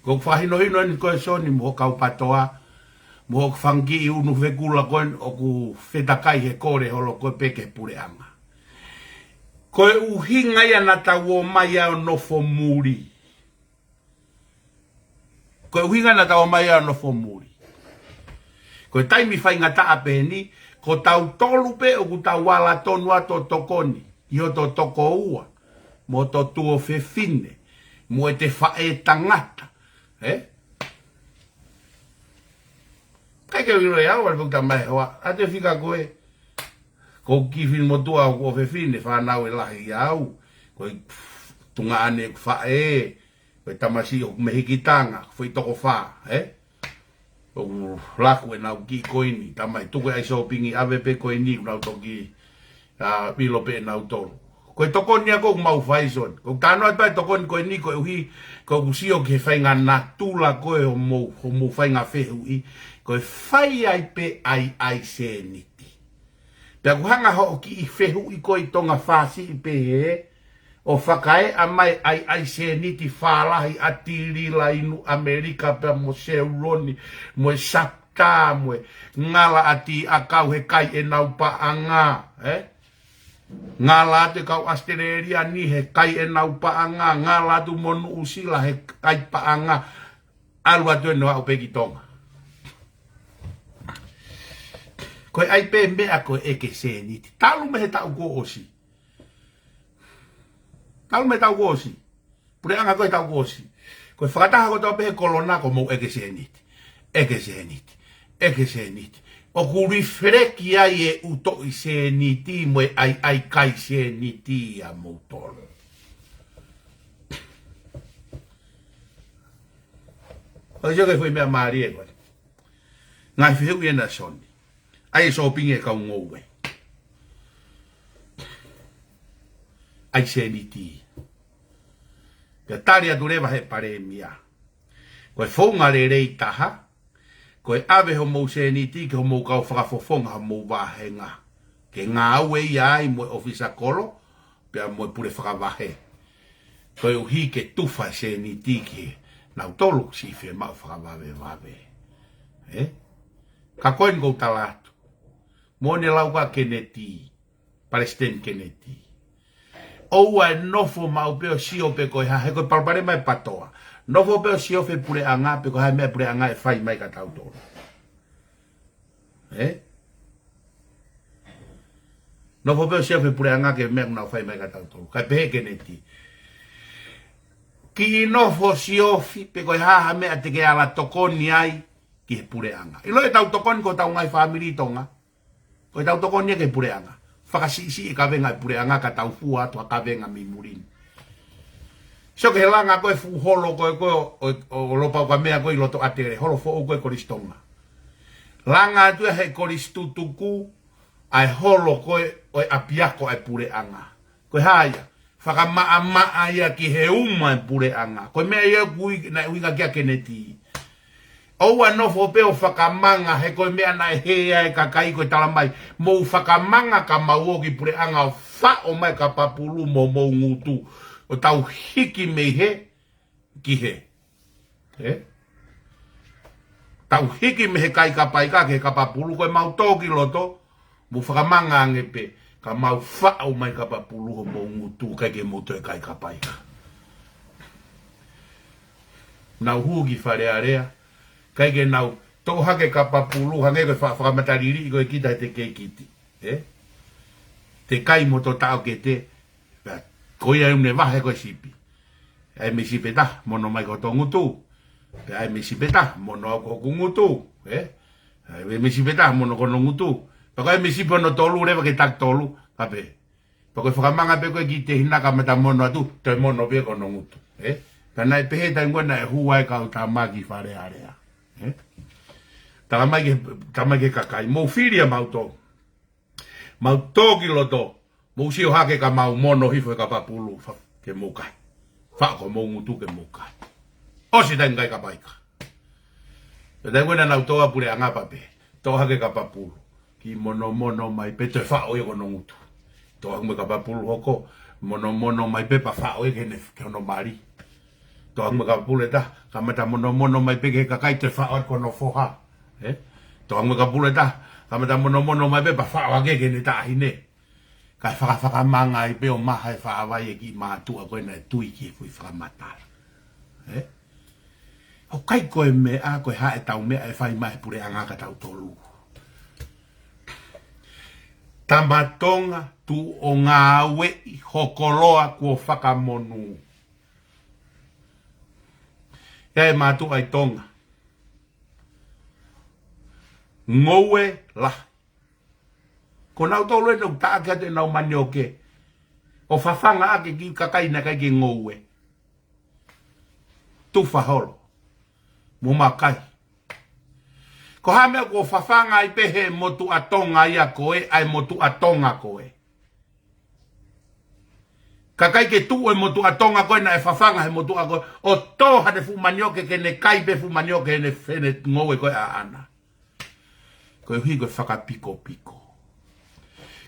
Ko e fakahinohino eni ko ē Soni mo hoʻo kau PATOA, mo hoʻo fanga kiʻi ʻunu fekula ko ē ʻoku fetakai he kole holo ko ē pē ki he puleʻanga. Ko e ʻuhinga ia naʻa tau ō mai ai ʻo nofo muli. Ko e ʻuhinga naʻa tau ō mai ai ʻo nofo muli. Ko e taimi faingataʻa pē eni, ko tautolu pē ʻoku tau ala tonu atu ʻo tokoni, ʻi hoto tokoua, mo hoto tuofefine, mo ʻete faʻētangata, ē? ʻIkai ke u ʻilo ʻe au, ʻalu pē ʻo tala mai hoa, ʻa e fika ko ē, ko e kiʻi finemotuʻa ʻoku ʻofefine, fānau ʻe lahi ʻia au, ko e tuongaʻane ʻeku faʻē, ko e tamasiʻi ʻoku mehikitanga, foʻi toko fā, ē? ʻOku laku ʻenau kiʻi koini, tamai tuku e ʻai sōpingi ʻave pē koini, ʻoku nau toki ʻa, ʻilo pē ʻe nautolu. Ko e tokoni ia ʻoku mau fai, Sione. Ko e tānoa atu pē tokoni ko eni koeʻuhi, ko ʻeku sio ki he faʻahinga natula ko ē hoʻomou, hoʻomou faʻahinga fehuʻi, ko e fai ai pē ʻaiʻai sēniti. Pea ʻoku hanga hoʻo kiʻi fehuʻi ko ē ʻi Tonga fāsiʻi pē hē, ʻo fakaeʻa mai ʻaiʻai sēniti fālahi ʻa Tilila ʻi Nuʻu ʻAmelika pea mo Seuloni, mo e Sapta, mo e ngala ʻa Tiʻakau he kai ʻenau paʻanga, ē? Ngala atu e kau ʻAositelēlia ni he kai ʻenau paʻanga, ngala atu mo Nuʻusila he kai paʻanga, ʻalu atu ʻene aʻu pē ki Tonga. Ko e ʻai pē meʻa ko e ʻeke sēniti. Talu mei he taʻu kuo ʻosi. Talu mei he taʻu kuo ʻosi. Puleʻanga ko e taʻu kuo ʻosi. Ko e fakataha kotoa pē he kolona ko hoʻomou ʻeke sēniti. ʻEke sēniti. ʻEke sēniti. ʻOku lifeleki ai e ʻuto ʻi sēniti mo e ʻaiʻai kai sēniti ʻa moutolu. ʻOsi ʻoku ke foʻi meʻa mālie ko ē. Ngaahi fehuʻi ena, Sione. ʻAi e sōpingi e kau ngoue. ʻAi sēniti. Pea tali atu leva he palēmia. Ko e founga lelei taha, ko e ʻave hoʻomou sēniti ki hoʻomou kau fakafofonga hoʻomou vāhenga. Ke ngāue ia ai mo e ʻofisa kolo, pea mo e pule fakavahe. Koeʻuhi ke tufa e sēniti ki he nautolu siʻi fiemaʻu fakavavevave. Ē? Ka ko eni ʻoku ou tala atu. Mo ʻene lau ko ē ʻa Keneti, Palesiteni Keneti. ʻOua ʻe nofo maʻu pē ʻo sio pē ko e hā, he ko e palopalema ʻe patoa. Nofo pē ʻo sio pē puleʻanga, pe ko e hā e meʻa puleʻanga ʻe fai mai kia tautolu. Ē? Nofo pē ʻo sio pē puleʻanga ki he meʻa ʻoku nau fai mai kia tautolu. Kae pehē Keneti. Kiʻi nofo siofi, pe ko e hā ha meʻa te ke ala tokoni ai ki he puleʻanga. ʻIlo ʻetau tokoni ko hotau ngaahi fāmili ʻi Tonga. Ko ʻetau tokoni ia ki he puleʻanga. Fakasiʻisiʻi e kavenga e puleʻanga ka tau fua atu ha kavenga mei muli ni. Sio ki he langa ko ē fuʻu holo ko ē ko ē ʻo, ʻo, ʻo Lopaukamea ko ē ʻi loto ʻAtele, holo foʻou ko ē Kolisi Tonga. Langa atu ia he Kolisi Tutuku, ʻa e holo ko ē ʻo e ʻapiako ʻa e puleʻanga. Ko e hā ia? Fakamaʻamaʻa ia ki he uma e puleʻanga. Ko e meʻa ia ʻoku ui, naʻe ʻuhinga ki ai ʻa Keneti. ʻOua ʻe nofo pē ʻo fakamanga he ko e meʻa naʻe hē ai e kakai ko e tala mai. Mou fakamanga ka mau ō ki puleʻanga ʻo faʻo mai e kapa pulu mo homou ngutu. ʻO tau hiki mei he ki he. Ē? Tau hiki mei he kai kapaika ki he kapa pulu ko ē mau tō ki loto, mou fakamanga ange pē, ka mau faʻo mai e kapa pulu homou ngutu, ʻikai ke mou toe kai kapaika. Nau hū ki Fale Alea, ʻikai ke nau toʻo hake e kapa pulu, hangē ko e fa-, fakamataliliʻi ko ē kita he te kei kiti. Ē? Te kai mo to taʻokete, pea ko ia ʻoku ne vahe ko e sipi. ʻAi mei sipi ʻe taha, mono mai ki hoto ngutu. Pea ʻai mei sipi ʻe taha, mono au ki hoku ngutu. Ē? ʻAi mei sipi ʻe taha, mono ki hono ngutu. Pea ko e ʻai mei sipi hono tolu, leva ki he taki tolu, kae pehē. Pea ko e fakamanga pē ko ē ki te hina kamata mono atu, toe mono pē ki hono ngutu. Ē? Pea naʻe pehē taimi ko ē naʻe hū ai e kau tama ki Fale Alea. Ē? Tala mai ki, tala mai ki he kakai, mou fili ʻa mautolu. Mau tō ki loto, mou sio hake ka mau mono hifo e kapa pulu, fa-, ke mou kai. Faʻo ki homou ngutu ke mou kai. ʻOsi e taimi kai kapaika. Pea taimi ko ē naʻa nau tō ʻa puleʻanga pea pehē. Tō hake e kapa pulu. Kiʻi monomono mai pē toe faʻo ia ki hono ngutu. Tō hake mo e kapa pulu hoko. Monomono mai pē pea faʻo ia ki heʻene, ki hono mali. Tō hake mo e kapa pulu ʻe taha. Kamata monomono mai pē ki he kakai toe faʻo atu ki hono foha. Ē? Tō hake mo e kapa pulu ʻe taha. Kamata monomono mai pē pea faʻo hake ki heʻene taʻahine. Kae fakafakamanga ai pē ʻo maha e faʻa vai e kiʻi mātuʻa ko ē naʻe tui ki he foʻi fakamatala. Ē? ʻOku ʻikai ko e meʻa, ko e hā ʻetau meʻa ʻe fai mai he puleʻanga kia tautolu. Tama Tonga, tuʻu ʻo ngāueʻi ho koloa kuo fakamonū. ʻE mātuʻa ʻi Tonga. Ngoue lahi. Ko nautolu ē naʻa nau taʻaki atu ʻenau manioke. ʻO fafanga ʻaki e kiʻi kakai naʻe ʻikai ke ngoue. Tufa holo. Mo makai. Ko e hā e meʻa kuo fafanga ai pē he motuʻa Tonga ia ko ē, ʻa e motuʻa Tonga ko ē. Kakai ke tuʻu e motuʻa Tonga ko ē naʻe fafanga he motuʻa ko ē, ʻo tō haʻane fuʻu manioke ke ne kai pē fuʻu manioke heʻene, heʻene ngoue ko ē ʻaʻana. Koeʻuhi ko e fakapikopiko.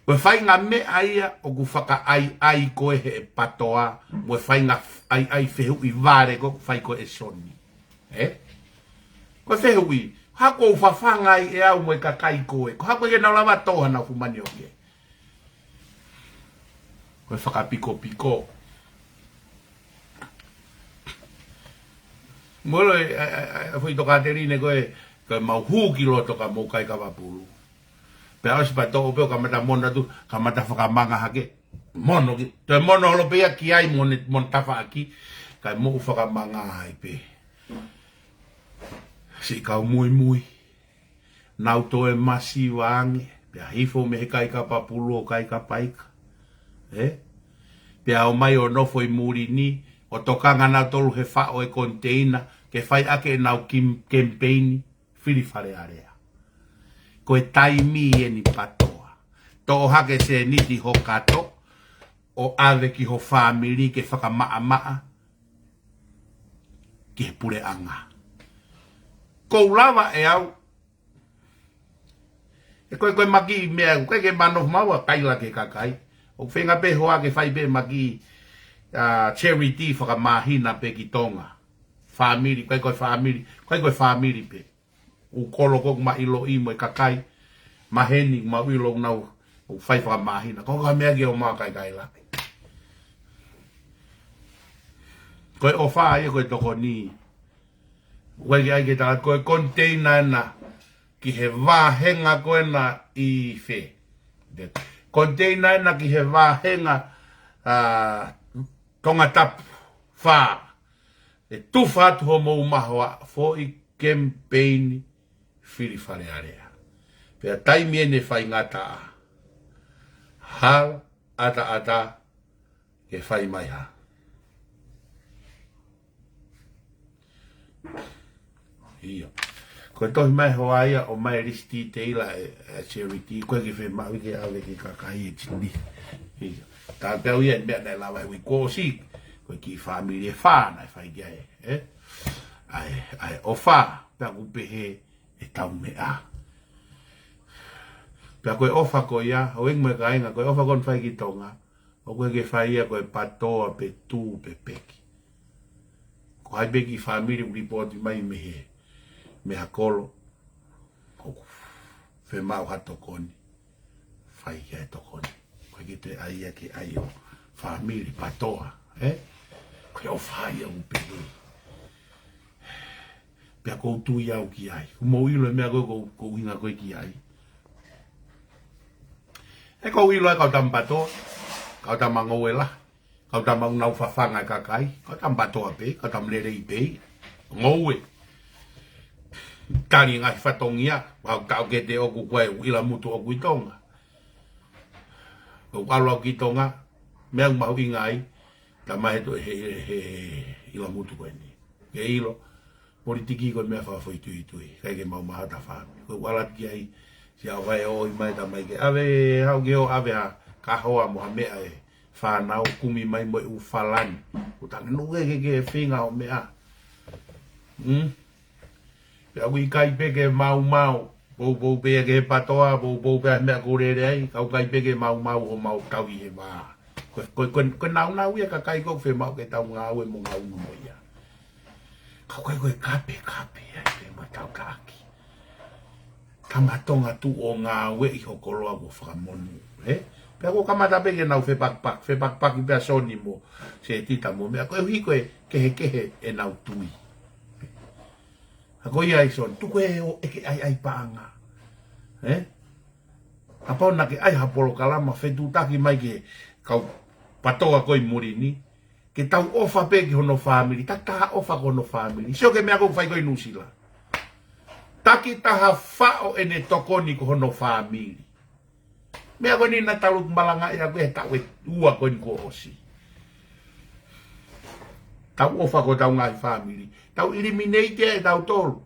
Ko e faʻahinga meʻa ia ʻoku fakaʻaiʻai ko ē he ʻe PATOA, mo e faʻahinga ʻaiʻai fehuʻi vale ko ē ʻoku fai ko ē ʻe Soni. Ē? Ko e fehuʻi, ko e hā ʻoku ou fafanga ai ʻe au mo e kakai ko ē, ko e hā ʻoku ʻikai ke nau lava tō hanau fuʻu manioke. Ko e fakapikopiko. Molo e, e, e, e, foʻi tokāteline ko ē, ko e mau hū ki loto ka mou kai kava pulu. Pea ʻosi pea toʻo pē ʻo kamata mono atu, kamata fakamanga hake. Mono ki, toe mono holo pē ia ki ai mo ne, mo ne tafaʻaki, kae moʻu fakamanga ai pē. Siʻi kau muimui. Nau toe masiva ange, pea hifo mei he kai kava pulu ʻo kai kava ika. Ē? Pea ō mai ʻo nofo ʻi muli ni, ʻo tokanga nautolu he faʻo e koniteina, ke fai ʻaki ʻenau kim-, kemipeini, fili Fale Alea. Ko e taimi eni PATOA. Toʻo hake sēniti ho kato, ʻo ʻave ki ho fāmili ke fakamaʻamaʻa, ki he puleʻanga. Ko u lava ʻe au, ʻe ko e, ko e maki meʻa, ko e ke mano mau ʻa kaila ke kakai. ʻOku feinga pē hoa ke fai pē maki, ʻa, charity fakamāhina pē ki Tonga. Fāmili, ko e, ko e fāmili, ko e, ko e fāmili pē. ʻOku kolo ko ē ʻoku ma ʻiloʻi mo e kakai. Maheni, ma ʻilo ʻoku nau, ʻoku fai fakamāhina. Ko e ka meʻa ke ō mai ʻo kaikaila. Ko e ʻofa ia ko e tokoni. Ko e ke ʻai ke tala ko e koniteina ena ki he vāhenga ko ena ʻi fē. Koniteina ena ki he vāhenga, ʻa, Tongatapu fā. ʻE tufa atu homou mahoa foʻi kemipeini fili Fale Alea. Pea taimi eni ʻe faingataʻa. Hala ʻataʻatā ke fai mai ha. ʻIo. Ko e tohi mai hoa ia ʻo mai lisiti teila e, e charity, ko e ke fiemaʻu ke ʻave ki he kakai ʻe tini. ʻIo. Tā pea ʻoku ʻi ai e meʻa naʻe lava ʻi he uike kuo ʻosi, ko e kiʻi fāmili ʻe fā naʻe fai ki ai, ē? ʻA e, ʻa e ʻofa, pea ʻoku pehē ʻetau meʻa. Pea ko e ʻofa ko ia, ʻo ʻeku mo e kāinga, ko e ʻofa ko eni ʻoku fai ki Tonga, ʻoku ʻikai ke fai ia ko e PATOA pe tu pe peki. Ko hai pē kiʻi fāmili ʻoku lipooti mai mei he, mei ha kolo, ʻoku fiemaʻu ha tokoni, fai ki ai e tokoni. ʻOku ʻikai ke toe ʻai ia ke ʻai ʻo fāmili PATOA, ē? Ko e ʻofa ia ʻoku pehē. Pea ʻoku ou tui au ki ai. ʻOku mou ʻilo e meʻa ko ē ʻoku, ʻoku ou ʻuhinga ko ē ki ai. He ʻoku ou ʻilo e kau tama PATOA, kau tama ngoue lahi, kau tama ʻoku nau fafanga e kakai, kau tama PATOA pē, kau tama lelei pē, ngoue. Tali ngaahi fatongia, ʻoku taʻokete ʻoku ko e ʻIlamutu ʻoku ʻi Tonga. ʻOku ʻalu au ki Tonga, meʻa ʻoku mahuʻinga ai, tama he to-, he, he, he ʻIlamutu ko eni. Ke ʻilo, politiki ko e meʻa fakafoʻituitui, ʻikai ke mau maʻu ha fāmili. Ko e ʻalu atu ki ai, siʻa vai ʻo ʻomai tama ke ʻave, haʻu ke ō ʻave ha kahoa mo ha meʻa e fānau kumi mai mo e ʻū falani. ʻOku tangi nuke ke ke feinga ʻo meʻa. Hmm? Pea ʻoku ʻikai pē ke maumau, poupou pē ia ki he PATOA, poupou pē ʻa e meʻa ʻoku lele ai, ka ʻoku ʻikai pē ke maumau homau tauhi e vā. Ko, ko, ko, ko e naunau ia e kakai ʻoku fiemaʻu ke tau ngāue mo ngaunu mo ia. Ka ʻoku ʻikai ko e kapekape ai pē mo tau taki. Tama Tonga tuʻu ʻo ngāueʻi ho koloa kuo fakamonū, ē? Pea kuo kamata pē ke nau fepakipaki, fepakipaki pē ʻa Soni mo Setita mo meʻa, koeʻuhi ko e kehekehe ʻenau tui. ʻA ko ia ʻa Soni, tuku ē ʻo ʻeke ʻaiʻai paʻanga. Ē? Kapau naʻa ke ʻai ha polokalama fetuʻutaki mai ki he kau PATOA ko ē ʻi muli ni, ke tau ʻofa pē ki hono fāmili, takitaha ʻofa ki hono fāmili. Sio ki he meʻa ʻoku fai ko ē ʻi Nuʻusila. Takitaha faʻo ʻene tokoni ki hono fāmili. Meʻa ko eni naʻa tau malangaʻi ʻaki he taʻu ʻe ua ko eni kuo ʻosi. Tau ʻofa ki hotau ngaahi fāmili. Tau eliminate ʻe tautolu.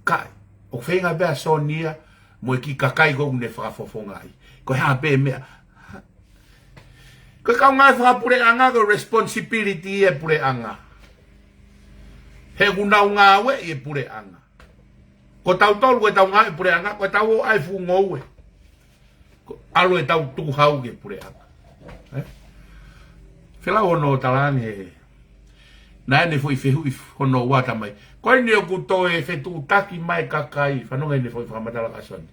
Ka, ʻoku feinga pē ʻa Soni ia, mo e kiʻi kakai ʻoku ne fakafofongaʻi. Ko e hā pē meʻa. Ko e kau ngāue fakapuleʻanga ko e responsibility e puleʻanga. He ʻoku nau ngāueʻi e puleʻanga. Ko tautolu ko e tau ngāue puleʻanga, ko e tau ō ʻai fuʻu ngoue. Ko ʻalu e tau tukuhau ki he puleʻanga. Eh? Felau hono talaange he. Naʻe ne foʻi fehuʻi hono ua tamai. Ko eni ʻoku toe fetuʻutaki mai kakai, fanongo eni foʻi fakamatala ka Soni.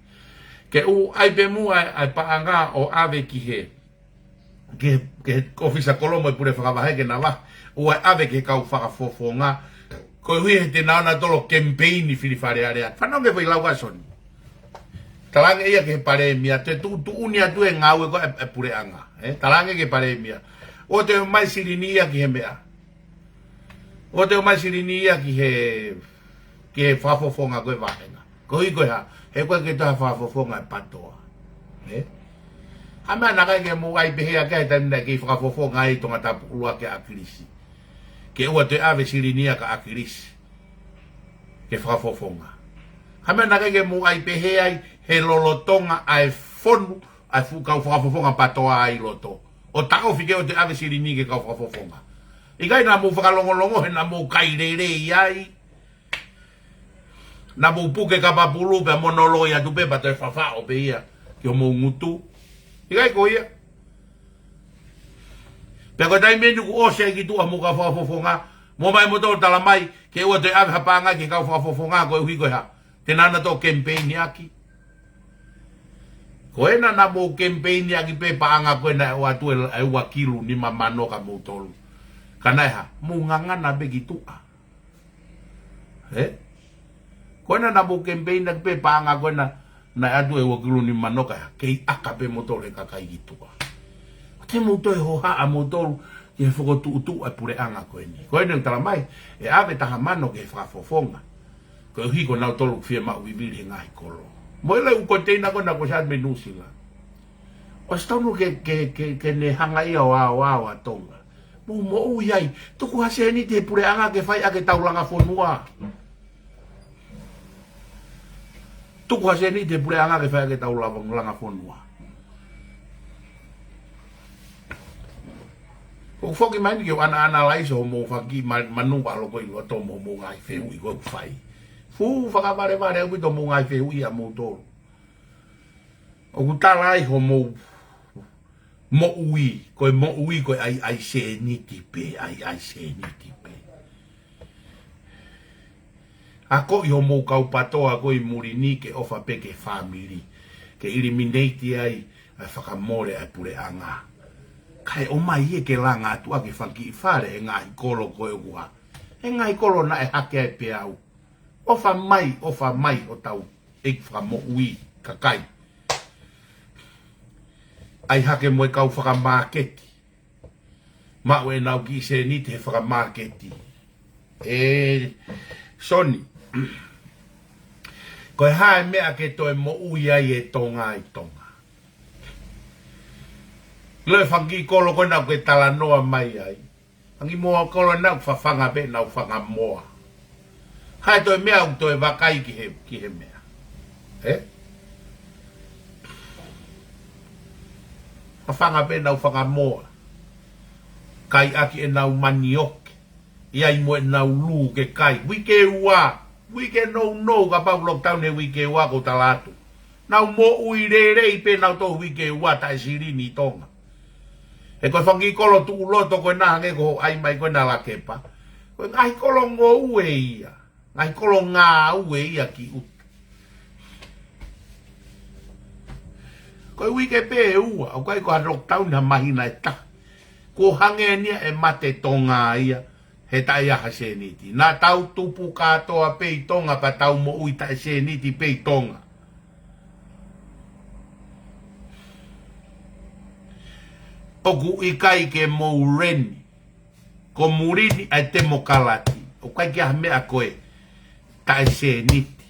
Ke ʻū ʻai pē muʻa ʻa e paʻanga ʻo ʻave ki he, ki he, ki he ʻōfisa kolo mo e pule fakavahe ke na vahe. ʻOua ʻe ʻave ki he kau fakafofonga. Koeʻuhi he te nau ō nautolu ʻo kemipeini fili Fale Alea. Fanongo ki he foʻi lau ka Soni. Talaange ia ki he palēmia, te tuʻutuʻuni atu e ngāue ko e, e puleʻanga. Eh? Talaange ki he palēmia. ʻOua te ʻomai silini ia ki he meʻa. ʻOua te ʻomai silini ia ki he, ki he fakafofonga ko e vāhenga. Koeʻuhi ko e hā, he ʻoku ʻikai ke toe fakafofonga e PATOA. Eh? Ha meʻa naʻe ʻikai ke mou ʻai pehē ʻaki he taimi naʻe kei fakafofonga ai Tongatapu ʻUluaki ʻa ʻAkilisi. Ke ʻoua toe ʻave silini ia kia ʻAkilisi. Ke fakafofonga. Ha meʻa naʻe ʻikai ke mou ʻai pehē ai he lolotonga ʻa e fonu ʻa e fuʻu kau fakafofonga PATOA ʻi loto. ʻO taʻofi ke ʻoua toe ʻave silini ki he kau fakafofonga. ʻIkai naʻa mou fakalongolongo he naʻa mou kai lelei ai. Naʻa mou puke kapa pulu pea mo nolo ia tu pē pea toe fafaʻo pē ia ki homou ngutu. ʻIkai ko ia. Pea ko e taimi eni kuo ʻosi ai ki tuʻa mo e kau fakafofonga, mou ō mai moutolu ʻo talamai ke ʻoua toe ʻave ha paʻanga ki he kau fakafofonga koeʻuhi ko e hā. Te nau ō nautolu ʻo kemipeini ʻaki. Ko ena naʻa mou kemipeini ʻaki pē paʻanga ko ena ʻe ʻoatu e, e ua kilu nima mano kia moutolu. Ka naʻe hā, mou ngangana pē ki tuʻa. Eh? Ko ena naʻa mou kemipeini ʻaki pē paʻanga ko ena naʻe ʻoatu e ua kilu nima mano ka hā, kei ʻaka pē moutolu he kakai ki tuʻa. ʻOua te mou toe hohaʻa moutolu ki he fokotuʻutuʻu ʻa e puleʻanga ko eni. Ko ena ʻoku talamai, ʻe ʻave taha mano ki he fakafofonga. Koeʻuhi ko nautolu ʻoku fiemaʻu vivili he ngaahi kolo. Mo e lau ko e teina ko ena ko Sat mei Nuʻusila. ʻOsi tonu ke, ke, ke, ke ne hanga ia ʻo aoao ʻa Tonga. Mou moʻui ai. Tuku ha sēniti he puleʻanga ke fai ʻaki ʻetau langa fonua. Tuku ha sēniti he puleʻanga ke fai ʻaki ʻetau langa, langa fonua. ʻOku foki mai eni ke u ʻana, ʻanalaiso homou faki ma-, manu ʻa loko ʻi loto mo homou ngaahi fehuʻi ko ē ʻoku fai. Fuʻu fakavalevale ʻaupito homou ngaahi fehuʻi ʻa moutolu. ʻOku tala ai homou moʻui, ko e moʻui ko e ʻai, ʻai sēniti pē, ʻai, ʻai sēniti pē. Akoʻi homou kau PATOA ko ē ʻi muli ni ke ʻofa pē ki he fāmili. Ke eliminate ai ʻa e fakamole ʻa e puleʻanga. Kae ʻomai ia ke langa atu ʻaki e fanga kiʻi fale he ngaahi kolo ko ē ʻoku hā. He ngaahi kolo naʻe hake ai pē au. ʻOfa mai, ʻofa mai hotau ʻEiki Fakamoʻui kakai. ʻAi hake mo e kau fakamāketi. Maʻu ʻenau kiʻi sēniti he fakamāketi. ʻE, Soni. Ko e hā e meʻa ke toe moʻui ai e Tonga ʻi Tonga. Lo e fanga kiʻi kolo ko ena ʻoku ke talanoa mai ai. Fanga kiʻi moa kolo ena ʻoku fafanga pē ʻenau fanga moa. Hā e toe meʻa ʻoku toe vakai ki he, ki he meʻa. Eh? Fafanga pē ʻenau fanga moa. Kai ʻaki ʻenau manioke. ʻI ai mo ʻenau lū ke kai. Uike ua. Uike nounou kapau lockdown he uike ua ko e tala atu. Nau moʻui lelei pē nautolu uike ua taʻe silini ʻi Tonga. He ko e fanga kiʻi kolo tuʻu loto ko ena hangē ko hoʻo ʻai mai ko ena Lakepa. Ko e ngaahi kolo ngoue ia. Ngaahi kolo ngāue ia ki ʻuta. Ko e uike pē ʻe ua, ʻoku ʻikai ko ha lockdown ha māhina ʻe taha. Kuo hangē eni ia ʻe mate Tonga ia, he taʻe ʻi ai ha sēniti. Naʻa tau tupu kātoa pē ʻi Tonga, pea tau moʻui taʻe sēniti pē ʻi Tonga. ʻOku ʻikai ke mou reni. Ko muli ni ʻa e temokalati. ʻOku ʻikai ke ʻi ai ha meʻa ko e taʻe sēniti.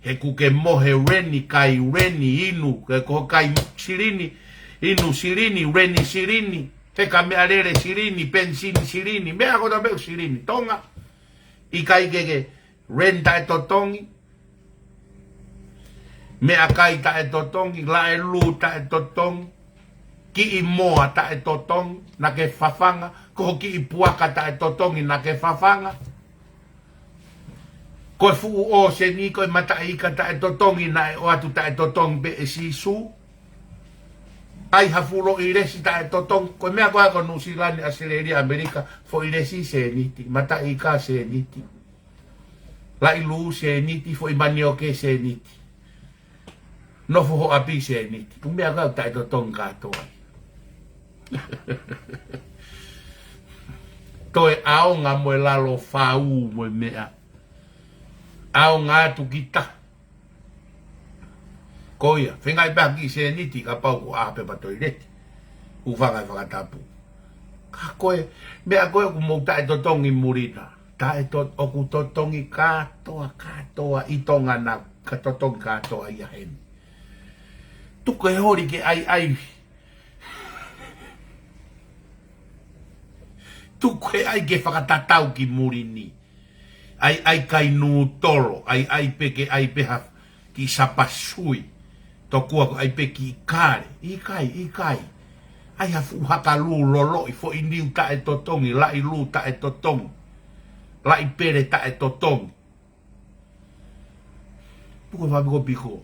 He ʻoku ke mohe reni, kai reni, inu, ke ko kai silini, inu silini, reni silini, feka meʻalele silini, penisini silini, meʻa kotoa pē ʻoku silini. Tonga, ʻikai ke ke reni taʻe totongi, meʻakai taʻe totongi, laʻe lū taʻe totongi, Kiʻi moa taʻetotongi naʻa ke fafanga, ko ho kiʻi puaka taʻetotongi naʻa ke fafanga. Ko e fuʻu ʻōseni, ko e mataʻi ika taʻetotongi naʻe ʻoatu taʻetotongi pē ʻe Sīsū. ʻAi ha fuʻu loʻi lesi taʻetotongi, ko e meʻa ko ē ko Nuʻusila ni, ʻAositelēlia, ʻAmelika, foʻi lesi sēniti, mataʻi ika sēniti. Laʻi lū sēniti, foʻi manioke sēniti. Nofo ho ʻapi sēniti. ʻUmea kau taʻetotongi kātoa. Toe ʻaonga mo e lalo fau mo e meʻa. ʻAonga atu kita. Ko ia, fengai pē ha kiʻi sēniti kapau ko ʻape pa toileti. Hūfanga he fakatapu. Ka ko e, meʻa ko ē ʻoku mou taʻetotongi muli na. Taʻeto-, ʻoku totongi kātoa, kātoa ʻi Tonga na, ka totongi kātoa ia heni. Tuku e holi ke ʻaiʻai. Tuku e ʻai ke fakatatau ki muli ni. ʻAi, ʻai kai nūtolo, ʻai, ʻai pē ke, ʻai pē ha kiʻi sapasui. Tokua ko ʻai pē kiʻi kale, ʻikai, ʻikai. ʻAi ha fuʻu haka lū loloʻi, foʻi niu taʻetotongi, laʻi lū taʻetotongi, laʻi pele taʻetotongi. Tuku e fakapikopiko.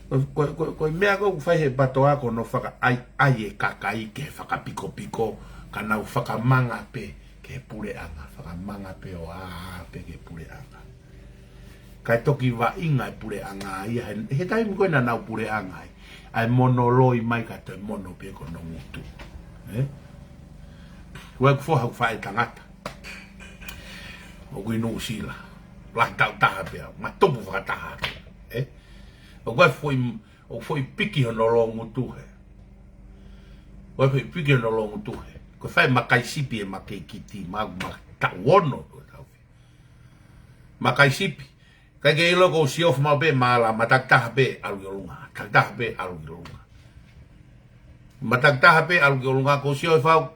Ko, ko, ko, ko e meʻa ko ē ʻoku fai he PATOA ko hono fakaʻaiʻai e kakai ke fakapikopiko, ka nau fakamanga pē ki he puleʻanga, fakamanga pē ʻo ʻā pē ki he puleʻanga. Kae toki vaʻinga e puleʻanga ia, he, he taimi ko ē naʻa nau puleʻanga ai, ʻa e mono loi mai ka toe mono pē ki hono ngutu. Ē? Ko e foha ʻoku faʻē tangata. ʻOku ʻi Nuʻusila. Lahi taʻu taha pē au. Ma tupu fakataha pē au. Ē? ʻOku ʻi ai foʻi, ʻoku foʻi piki hono loungutu he. ʻOku ʻi ai foʻi piki hono loungutu he. Ko e fai makai sipi e makai kiti, ma, ma taʻu ono ko e tau. Makai sipi. Kai ke ʻilo ko siofi mau pē mala, ma taki taha pē ʻalu ki ʻolunga. Taki taha pē ʻalu ki ʻolunga. Ma taki taha pē ʻalu ki ʻolunga ko sio e fau.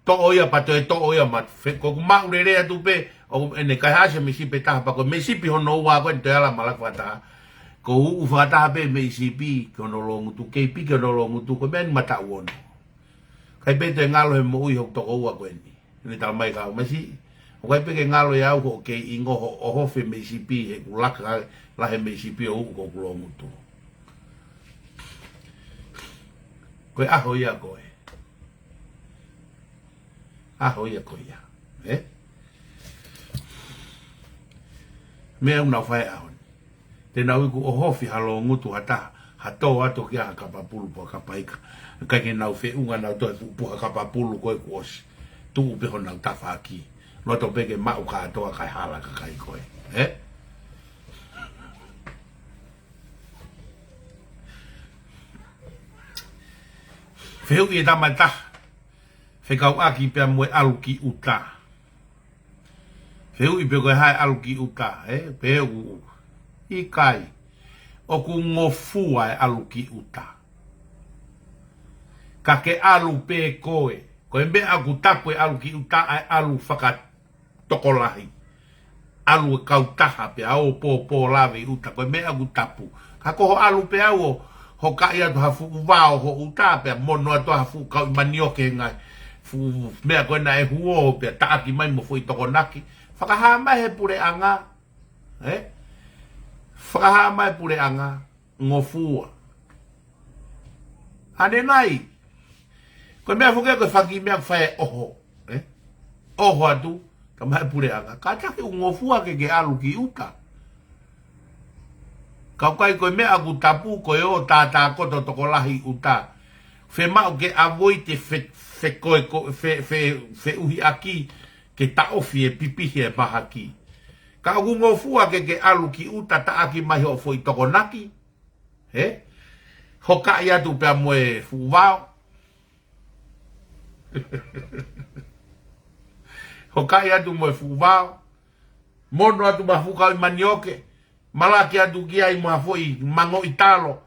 Toʻo ia pa toe toʻo ia ma fe-, ko ʻeku maʻu lele atu pē, ʻo ʻene kai hasi mei sipi taha pa ko mei sipi hono ua ko ʻene toe ala malak fakataha. Ko uʻu fakataha pē mei sipi ki hono loungutu, kei piki hono loungutu, ko e meʻa ni ma taʻu ono. Kai pē toe ngalo he moʻui hoku tokoua ko eni. Ne tau mai kau masi, ʻoku ʻikai pē ke ngalo ia au hoʻo kei ʻingo hoʻo ʻohofi mei sipi he ʻoku laka lahi mei sipi ʻo uʻu ko hoku loungutu. Ko e ʻaho ia ko ē. ʻAho ia ko ia. Ē? Meʻa ʻoku nau fai ʻaho ni. Te nau iku ʻohofi ha loungutu ha taha, ha tō atu ki ai ha kapa pulu pe ha kapa ika. Kai ke nau feʻunga nau toe pupuha kapa pulu ko ē kuo ʻosi. Tuʻu pē honau tafaʻaki. Loto pē ke maʻu kātoa kae hala kakai ko ē. Ē? Fehuʻi e tama ʻe taha. Fekauʻaki pea mo e ʻalu ki ʻuta. Fehuʻi pe ko e hā e ʻalu ki ʻuta, ē? Pehē ʻoku ʻikai. ʻOku ngofua e ʻalu ki ʻuta. Ka ke ʻalu pē koe. Ko e meʻa ʻoku tapu e ʻalu ki ʻuta ʻa e ʻalu fakatokolahi. ʻAlu e kautaha pea ō pōpō lave ʻi ʻuta. Ko e meʻa ʻoku tapu. Ka ko hoʻo ʻalu pē au ʻo hokaʻi atu ha fuʻu vao ho ʻuta pea mono atu ha fuʻu kauʻi manioke he ngaahi fuʻu meʻa ko ē naʻe huo pea taʻaki mai mo foʻi tokonaki. Fakahā mai he puleʻanga. Ē? Fakahā mai he puleʻanga. Ngofua. ʻAnenai. Ko e meʻa foki ko e fanga kiʻi meʻa ʻoku fai e ʻoho. Ē? ʻOho atu. Ka mai he puleʻanga. Kātaki ʻoku ngofua ke ke ʻalu ki ʻuta. Ka ʻoku ʻikai ko e meʻa ʻoku tapu ko e ō tātākoto tokolahi ʻuta. Fiemaʻu ke ʻavoid e fe, fe, ko e, ko, fe, fe, feʻuhiʻaki ke taʻofi e pipihi e mahaki. Ka ʻoku ngofua ke ke ʻalu ki ʻuta taʻaki mai hoʻo foʻi tokonaki. Ē? Hokaʻi atu pea mo e fuʻu vao. Hokaʻi atu mo e fuʻu vao. Mono atu mo ha fuʻu kauʻi manioke. Malaki atu ki ai mo ha foʻi mangoʻi talo.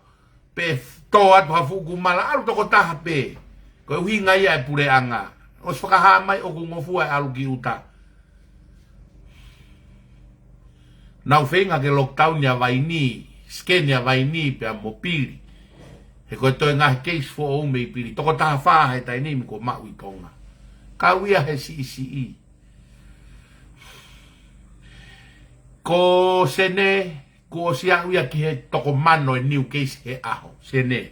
Pe tō atu ha fuʻu kumala, ʻalu tokotaha pē. Ko e ʻuhinga ia e puleʻanga. ʻOsi fakahā mai ʻoku ngofua e ʻalu ki ʻuta. Nau feinga ke lockdown ia Vaini, scan ia Vaini pea mo Pili. He ko e toe ngaahi keisi foʻou mei Pili, toko taha fā he taimi ni kuo maʻu ʻi Tonga. Kau ia he siʻisiʻi. Ko Sene, kuo ʻosi aʻu ia ki he toko mano e new case he ʻaho. Sene.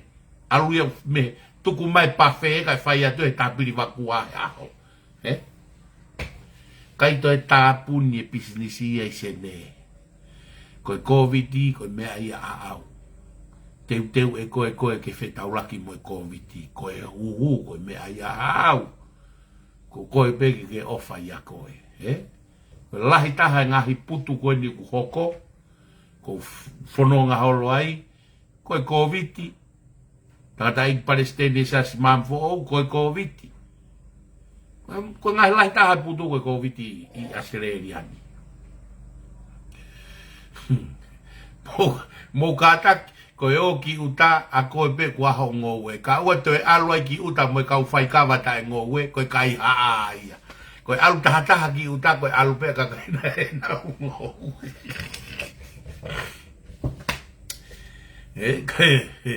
ʻAlu ia mei tuku mai pafe kae fai atu he tapili vakua he ʻaho. Ē? ʻIkai toe tāpuni e pisinisi ia ʻi Sene. Ko e Kōviti, ko e meʻa ia ʻaʻau. Teuteu ʻe koe, koe ke fetaulaki mo e Kōviti. Ko e huhu, ko e meʻa ia ʻaʻau. Ko koe pē ke ke ʻofa ia koe. Ē? Ko e lahi taha e ngaahi putu ko eni kuo hoko. Ko f-, fononga holo ai. Ko e Kōviti. Tangataʻeiki palesiteni ʻo e Siasi Māmani foʻou, ko e Kōviti. Ko e, ko e ngaahi lahi taha e putu ko e Kōviti ʻi ʻAositelēlia ni. Mou, mou kātaki, ko e ō ki ʻuta, ʻa koe pē kuo ʻaho ngoue. Ka ʻoua toe ʻalu ai ki ʻuta mo e kau faikava taʻengoue, ko e kaihaʻa ia. Ko e ʻalu tahataha ki ʻuta, ko e ʻalu pē ka kaina e nau ngoue. Ē, ko e, ē,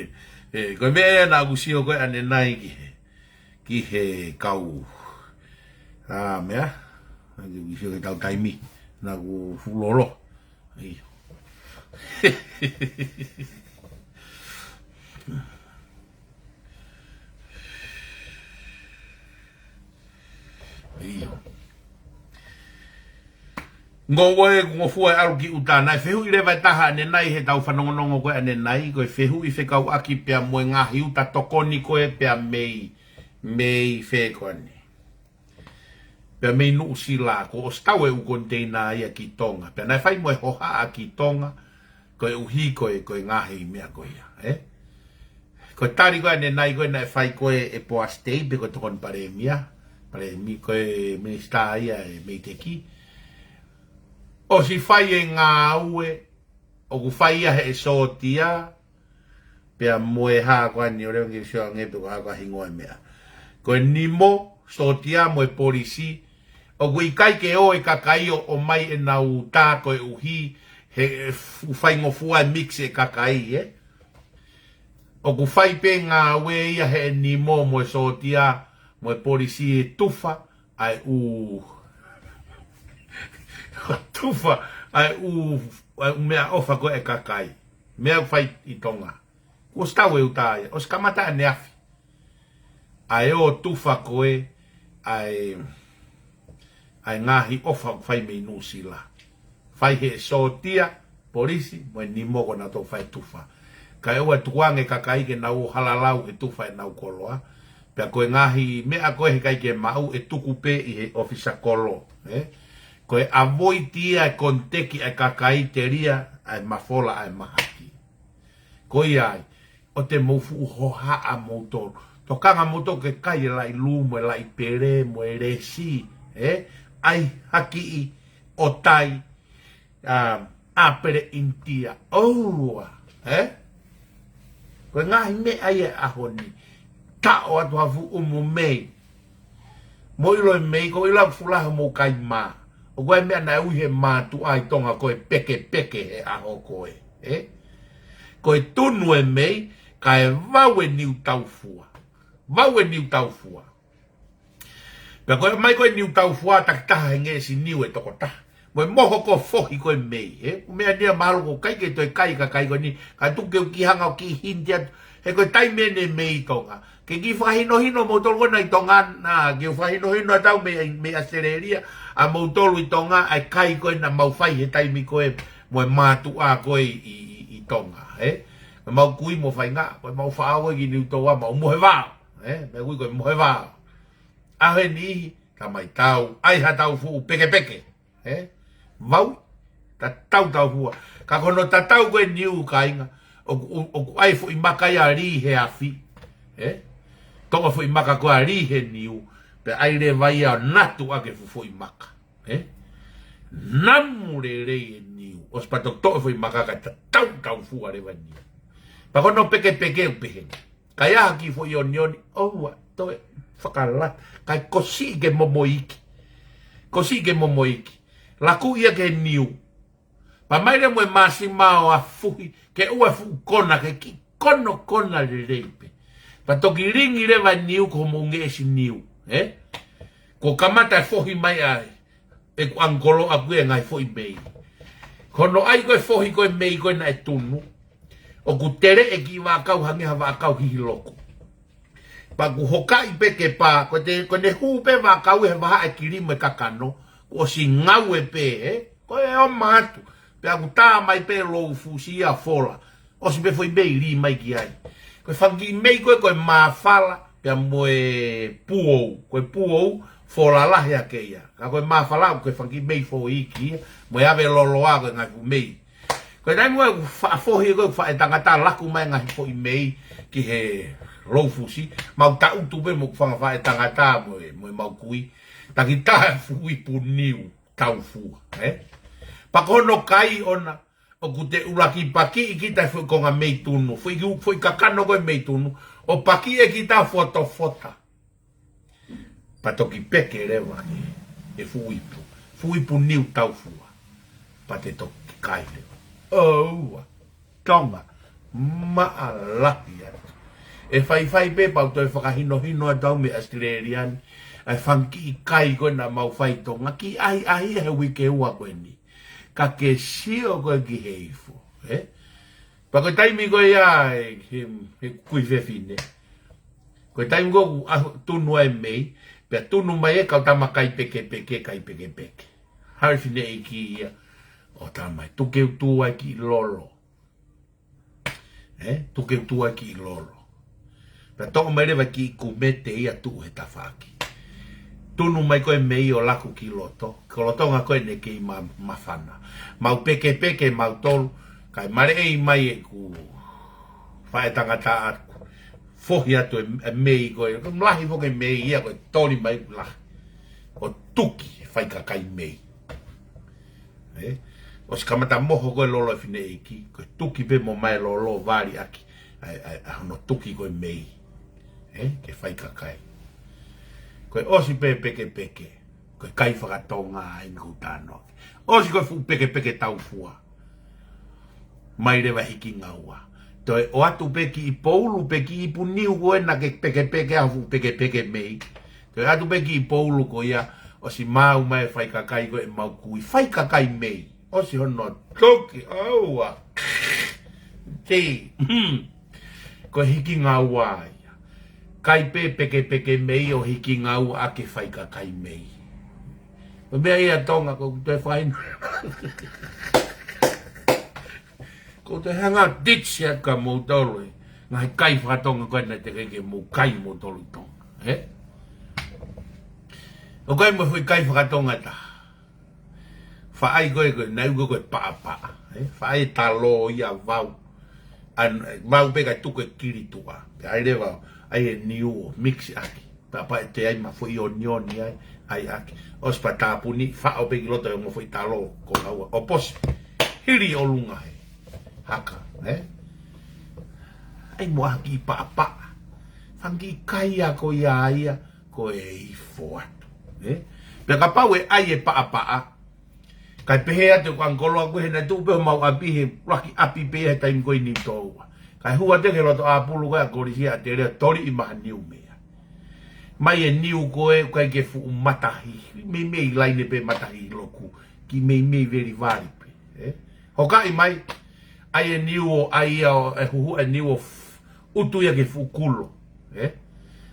ē, ko e meʻa ia naʻa ku sio ko ē ʻanenai ki he, ki he kau. ʻA, meʻa, naʻa ku sio ki he tau taimi, naʻa ku fuʻu lolo. ʻIo. ʻIo. Ngoue, kuo ngofua e ʻalu ki ʻuta. Naʻe fehuʻi leva e taha ʻanenai he tau fanongonongo ko ē ʻanenai, ko e fehuʻi fekauʻaki pea mo e ngaahi uta tokoni ko ē pea mei, mei fē ko eni. Pea mei Nuʻusila, kuo ʻosi tau e ʻū koniteina ia ki Tonga. Pea naʻe fai mo e hohaʻa ki Tonga, koeʻuhi ko e, ko e ngaahi meʻa ko ia, ē? Ko e tali ko ē ʻanenai ko ē naʻe fai ko ē ʻe Poasi Tei pe ko e tokoni palēmia, palēmi-, ko e minisitā ia ʻe Meiteki. ʻOsi fai e ngāue, ʻoku fai ia heʻe sōtia, pea mo e hā ko eni ʻo leva ke sio ange pe ko e hā ko e hingoa e meʻa. Ko e nimo, sōtia mo e polisi, ʻoku ʻikai ke ō e kakai ʻo ʻomai ʻenau uta koeʻuhi he f-, faingofua e mix e kakai, ē? ʻOku fai pē ngāue ia heʻe nimo mo e sōtia mo e polisi ʻo tufa ʻa e ʻū, tufa ʻa e ʻū, ʻa e ʻū meʻaʻofa ko ē ʻa e kakai. Meʻa ʻoku fai ʻi Tonga. Kuo ʻosi tau e uta ia, ʻosi kamata ʻaneafi. ʻA e ō tufa ko ē ʻa e, ʻa e ngaahi ʻofa ʻoku fai mei Nuʻusila. Fai heʻe sōtia, polisi, mo e nimo ko ē naʻa nau fai tufa. Kae ʻoua ʻe tukuange e kakai ke nau ō halalau he tufa ʻenau koloa. Pea ko e ngaahi meʻa ko ē heʻikai ke maʻu ʻe tuku pē ʻi he ʻōfisa kolo, ē? Ko e avoid ia e koniteki ʻa e kakai telia ʻa e mafola ʻa e mahaki. Ko ia ai, ʻoua te mou fuʻu hohaʻa moutolu. Tokanga moutolu ke kai e laʻi lū mo e laʻi pele mo e lesi, ē? ʻAi hakiʻi ʻo tai, um, ʻa pele ʻInitia. ʻOua, ē? Ko e ngaahi meʻa ia ʻaho ni. Taʻo atu ha fuʻu ʻumu mei. Mou ʻilo e mei, ko ʻilo ʻoku fuʻu lahi hoʻomou kai mā. ʻOku ʻi ai e meʻa naʻe ui he mātuʻa ʻi Tonga ko e pekepeke he ʻaho ko ē, ē? Ko e tunu e mei, kae vau e niu taufua. Vau e niu taufua. Pea ko e ʻomai ko ē niu taufua, takitaha he ngeʻesi niu ʻe toko taha. Mo e moho ko ē fohi ko ē mei, ē? Ko e meʻa ni ia mahalo ʻoku ʻikai ke toe kai e kakai ko eni, ka tuku ke u kiʻi hanga ʻo kiʻi hint atu. He ko e taimi eni e mei ʻi Tonga. Ke kiʻi fakahinohino moutolu ko ena ʻi Tonga, na, ke u fakahinohino atu au mei, mei ʻAositelēlia, ʻa moutolu ʻi Tonga, ʻa e kai ko ē naʻa mau fai he taimi ko ē mo e mātuʻa ko ē ʻi, ʻi, ʻi Tonga, ē? Ko ʻemau kui mo faingaʻa, ko ʻemau faʻao ē ki Niutoua, mau mohe vao, ē? Meʻa ʻoku ui ko e mohe vao. ʻAho ʻe niʻihi, ka mai tau, ʻai ha tau fuʻu pekepeke. Ē? Vau, tatau taufua. Ka ko hono tatau ko ē niu kāinga, ʻoku, ʻoku ʻai foʻi maka ia lī he afi. Ē? Toʻo foʻi maka ko ē lī he niu, pea ʻai leva ia ʻo natu ʻaki e fuʻu foʻi maka. Ē? Namu lelei e niu, ʻosi pea toʻo e foʻi maka kae tatau taufua leva e niu. Pea ko hono pekepeke ʻoku pehē ni. Kae ʻai ha kiʻi foʻi onioni, ʻoua, toe fakalata. Kae kosiʻi ke momoiki. Kosiʻi ke momoiki. Laku ia ki he niu. Pea mai leva mo e māsima ʻo afuhi, ke ʻoua ʻe fuʻu kona ke kiʻi Konokona lelei pē. Pea toki lingi leva e niu ko hoʻomou ngeʻesi niu, ē? Kuo kamata e fohi mai ʻa e, ʻeku ʻangikolo ʻaku ia e ngaahi foʻi mei. Ko hono ʻai ko e fohi ko e mei ko ē naʻe tunu, ʻoku teleʻi e kiʻi vaʻakau hangē ha vaʻakau hihiloku. Pea ʻoku hokaʻi pē ke pā, ko te, ko ʻene hū pē vaʻakau he vahaʻa e kili mo e kakano, kuo ʻosi ngaue pē, ē? Ko e ō mai atu. Pea ʻoku tā mai pē lou fusi ia fola. ʻOsi pē foʻi mei lī mai ki ai. Ko e fanga kiʻi mei ko ē, ko e māfala, pea mo e pūou. Ko e pūou, fola lahi ake ia. Ka ko e māfala, ko e fanga kiʻi mei foʻi iiki ia, mo e ave loloa ko e ngaahi fuʻu mei. Ko e taimi ko ē ʻoku faʻa fohi ko ē, faʻē tangata laku mai e ngaahi foʻi mei ki he lou fusi, mau taʻutu pē mo e fanga faʻē tangata mo e, mo ʻemau kui. Takitaha e fuʻu ipu niu taufua, ē? Pea ko hono kai ʻona, ʻoku te ʻuluaki pakiʻi kita e foʻi konga mei tunu, foʻi, foʻi kakano ko ē mei tunu, ʻo pakiʻi ʻe kita fotofota. Pea toki peke leva e, e fuʻu ipu, fuʻu ipu niu taufua. Pea te toki kai leva. ʻOua, Tonga, maʻalahi atu. ʻE faifai pē pea u toe fakahinohino atu au mei ʻAositelēlia ni, ʻa e fanga kiʻi kai ko ē naʻa mau fai ʻi Tonga, kiʻi ʻahiʻahi he uike ua ko eni. Ka ke sio ko ē ki he ifo, ē? Pea ko e taimi ko ia ē, he, he kui fefine. Ko e taimi ko ē ʻoku ʻaho tunu ai e mei, pea tunu mai e kau tama kai pekepeke, kai pekepeke. Haʻu e fineʻeiki ia, ʻo tala mai, tuku ke u tuʻu ai e kiʻi lolo. Ē, tuku ke u tuʻu ai e kiʻi lolo. Pea toʻo mai leva e kiʻi kumete ia tuʻu he tafaʻaki. Tunu mai ko ē e mei ʻo laku ki loto, ko e lolotonga ko ē ʻene kei ma-, māfana. Mau pekepeke mautolu, kae maleʻei mai ʻeku faʻē tangata ʻaku. Fohi atu e, e mei ko ē, ko e lahi foki e mei ia ko ē toli mai lahi. ʻO tuki e faikakai mei. Ē? ʻOsi kamata moho ko ē lolo e fineʻeiki, ko e tuki pē mo mai lolo vali ʻaki, ʻa e, ʻa e, ʻa hono tuki ko ē mei. Ē? Ke faikakai. Ko e ʻosi pē pekepeke, ko e kai fakatonga ai ʻoku ou talanoa ki ai. ʻOsi ko e fuʻu pekepeke taufua. Mai leva e hiki ngaua. Toe ʻoatu pē kiʻi poulu pe kiʻi ipu niu ko ē naʻa ke pekepeke ai e fuʻu pekepeke mei. Toe ʻoatu pē kiʻi poulu ko ia, ʻosi maʻu mai e faikakai ko ē ʻemau kui. Faikakai mei. ʻOsi hono tuki, ʻoua. Tei, hmm. Ko e hiki ngaua ia. Kai pē pekepeke mei ʻo hiki ngaua ʻaki e faikakai mei. Ko e meʻa ia Tonga, ʻoku ou toe fai. ʻOku ou toe hanga ʻo teach ia kia moutolu e ngaahi kai fakatonga ko ē naʻe teʻeki ke mou kai moutolu ʻi Tonga. Ē? ʻOku ʻi ai mo e foʻi kai fakatonga ʻe taha. Faʻē ko ē, ko ē, naʻe ui ko ē ko e paʻapaʻa, ē? Faʻē talō ia vau. ʻAi, vau pē kae tuku e kili tuʻa. Pea ʻai leva, ʻai e niu ʻo mix ʻaki. Pea paʻe te ai mo e foʻi onioni ai, ʻai ʻaki. ʻOsi pea tāpuni, faʻo pē ki loto e ongo foʻi talō ko ē ngaua. ʻO posi, hili ʻolunga he haka, ē? ʻAi mo ha kiʻi paʻapaʻa. Fanga kiʻi kai ia ko ia ia, ko e ifo atu, ē? Pea kapau ʻe ʻai e paʻapaʻa, kae pehē atu ʻeku ʻangikolo ʻaku he naʻe tuʻu pē homau ʻapi he ʻuluaki ʻapi pē ia he taimi ko ē ʻi Niutōua. Kae hū atu ki he loto ʻāpulu ko ē ʻa Kolisi ʻa Telea, toliʻi mai ha niu meʻa. Mai e niu ko ē, ʻikai ke fuʻu matahihi, meimei laine pē matahihi loku, kiʻi meimei velivali pē, ē? Hokaʻi mai, ʻai e niu ʻo ʻai ia ʻo, ʻe huhu e niu ʻo f-, ʻutu ia ki he fuʻu kulo, ē?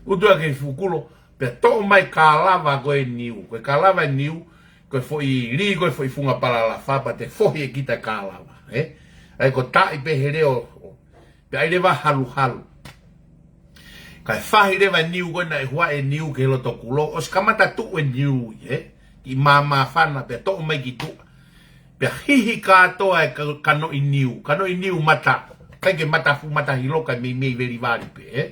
ʻUtu ia ki he fuʻu kulo, pea toʻo mai e kālava ko ē e niu, ko e kālava e niu, ko e foʻi lī, ko e foʻi funga palalafa, pea te fohi ʻe kita e kālava, ē? ʻAi ko e taaʻi pē he leo, pea ʻai leva haluhalu. Kae fahi leva e niu ko ē naʻe huaʻi e niu ki he loto kulo, ʻosi kamata tuʻu e niu, ē? Kiʻi māmāfana pea toʻo mai ki tuʻa. Pea hihi kātoa e ka-, kanoʻi niu, kanoʻi niu mata, ʻikai ke mata fuʻu matahihi loku, kae meimei velivali pē, ē?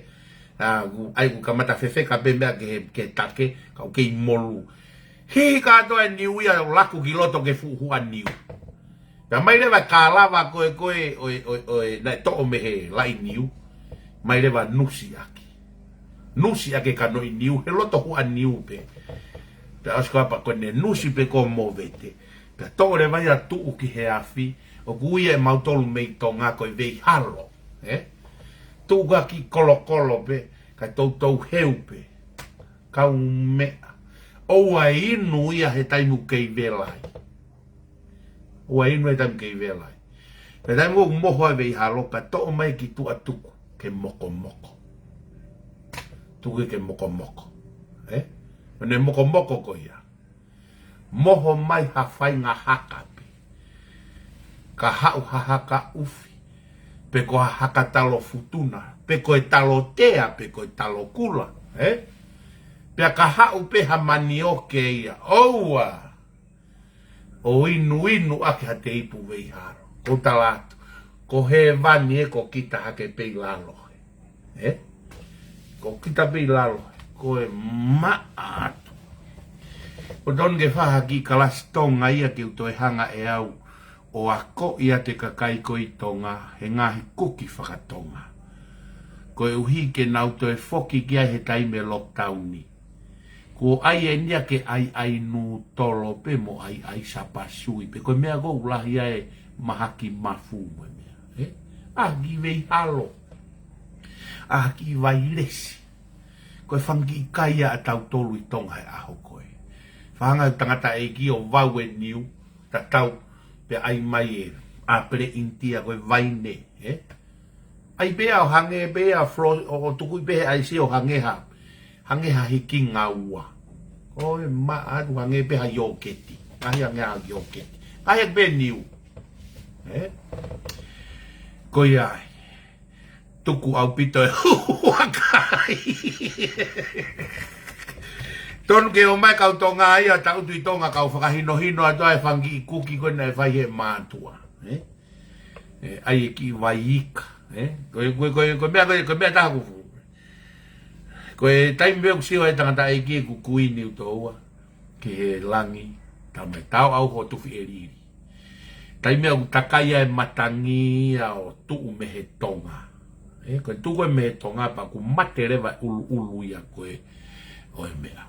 ʻA, ʻoku, ʻai ʻoku kamata fefeka pē meʻa ki he, ki he take, ka ʻoku kei molu. Hihi kātoa e niu ia ʻo laku ki loto ki he fuʻu huʻa niu. Pea mai leva e kālava ko ē ko ē ʻo e, ʻo e, ʻo e, naʻe toʻo mei he laʻi niu. Mai leva ʻo nusi ʻaki. Nusi ʻaki e kanoʻi niu, he loto huʻa niu pē. Pea ʻosi ko ia pea ko ʻene nusi pē ko ē movete. Pea toʻo leva ia ʻo tuʻu ki he afi, ʻoku ui ʻe mautolu mei Tonga ko e veihalo, ē? Tuʻu ka ki kolokolo pē, ka toutou heu pē. Kaumeʻa. ʻOua inu ia he taimi ʻoku kei vela ai. ʻOua inu he taimi ʻoku kei vela ai. He taimi ʻoku moho ai Veihalo pea toʻo mai ki tuʻa tuku ke mokomoko. Tuku ke mokomoko. Ē? ʻO ne mokomoko ko ia. Moho mai ha faʻahinga haka pē. Ka haʻu ha haka ʻufi. Pe ko ha haka talo futuna. Pe ko e talo tea, pe ko e talo kula. Ē? Pea ka haʻu pē ha manioke ia. ʻOua ʻo inuinu ʻaki ha teipu Veihalo. Ko u tala atu. Ko hēvani ē ko kita hake pē ʻi lalo. Ē? Ko kita pē ʻi lalo. Ko e maʻa atu. ʻOku tonu ke fai ha kiʻi kalasi Tonga ia ke u toe hanga ʻe au ʻo akoʻi atu e kakai ko ē ʻi Tonga, he ngaahi kuki fakatonga. Koeʻuhi ke nau toe foki ki ai he taimi e lockdown ni. Kuo ʻai eni ia ke ʻai ʻai nūtolo pē mo ʻai ʻai sapasui pē. Ko e meʻa ʻoku lahi ai e mahaki mafu mo e meʻa. Ē? ʻA e kiʻi Veihalo. ʻA e kiʻi vailesi. Ko e fanga kiʻi kai ia ʻa tautolu ʻi Tonga he ʻaho ko ē. Fai hanga ʻe he tangataʻeiki ʻo vau e niu, tatau, pea ʻai mai e ʻāpele ʻInitia ko e vaine, ē? ʻAi pē ia ʻo hangē pē ia flo-, ʻo, ʻo tuku pē he ʻaisi ʻo hangē ha, hangē ha hiki ngaua. Ko e maʻa atu hangē pē ha ioketi. Ngaahi hangē ha ioketi. Ngaahi pē niu. Ē? Ko ia ai. Tuku ʻaupito e huakai. Tonu ke ō mai kau Tonga ia, taʻutu ʻi Tonga kau fakahinohino atu ai e fanga kiʻi kuki ko ē naʻe fai he mātuʻa. Ē? Ē, ʻai e kiʻi vai ika. Ē? Ko e, ko e, ko e, ko e meʻa, ko e, ko e meʻa taha kufu. Ko e taimi pē ʻoku sio ai e tangataʻeiki ʻeku kuini ʻoku toua ki he langi, talamai tau au ho tufi ʻelili. Taimi ʻoku takai ai e matangi ia ʻo tuʻu mei he tonga. Ē, ko e tuʻu ko ē mei he tonga pea ʻoku mate leva e ʻuluʻulu ia ko ē ʻo e meʻa.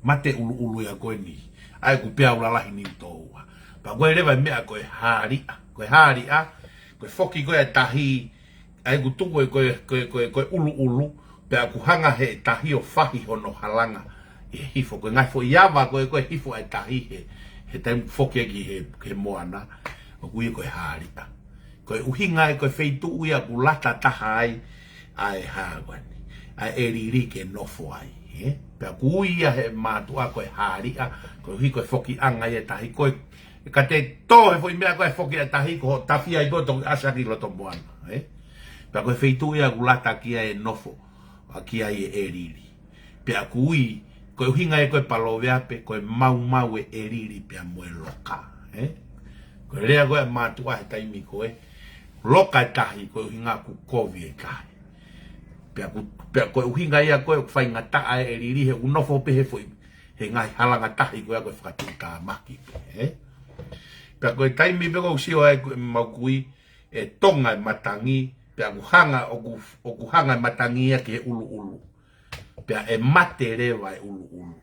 Mate ʻuluʻulu ia ko eni. ʻA ē ʻoku pea ʻalu lalahi ni toua. Pea ko e leva e meʻa ko e hāliʻa. Ko e hāliʻa, ko e foki ko ē e tahi, ʻa ē ʻoku tuku e ko e, ko e, ko e, ko e ʻuluʻulu, pea ʻoku hanga he tahi ʻo fahi hono halanga ʻi he hifo. Ko e ngaahi foʻi ava ko ē, ko e hifo e tahi he, he taimi ʻoku foki ai ki he, he moana, ʻoku ui ko e hāliʻa. Ko e ʻuhinga ē ko e feituʻu ia ʻoku lata taha ai ʻa e hāvani, ʻa e ʻelili ke nofo ai, ē? Pea ʻoku ui ia he mātuʻa ko e hāliʻa, koeʻuhi ko e fokiʻanga ia e tahi, ko e, ka te tō he foʻi meʻa ko ē foki e tahi ko hoʻo tafi ai pē ʻo toki ʻasi ki loto moana, ē? Pea ko e feituʻu ia ʻoku lata ki ai e nofo, ʻa ki ai e ʻelili. Pea ʻoku ui, ko e ʻuhinga ē ko e paloveape, ko e maumau e ʻelili pea mo e loka, ē? Ko e lea ko ē ʻa e mātuʻa he taimi ko ē, loka e tahi, ko e ʻuhinga ʻoku kovi e tahi. Pea ʻoku, pea ko e ʻuhinga ia ko ē ʻoku faingataʻa e ʻelili he ʻoku nofo pē he foʻi, he ngaahi halanga tahi ko ē ʻoku fakatuʻutāmaki pē, ē? Pea ko e taimi pē ʻoku sio ai ko ē mau kui, ʻe tonga e matangi, pea ʻoku hanga, ʻoku, ʻoku hanga e matangi ia ki he ʻuluʻulu. Pea ʻe mate leva e ʻuluʻulu.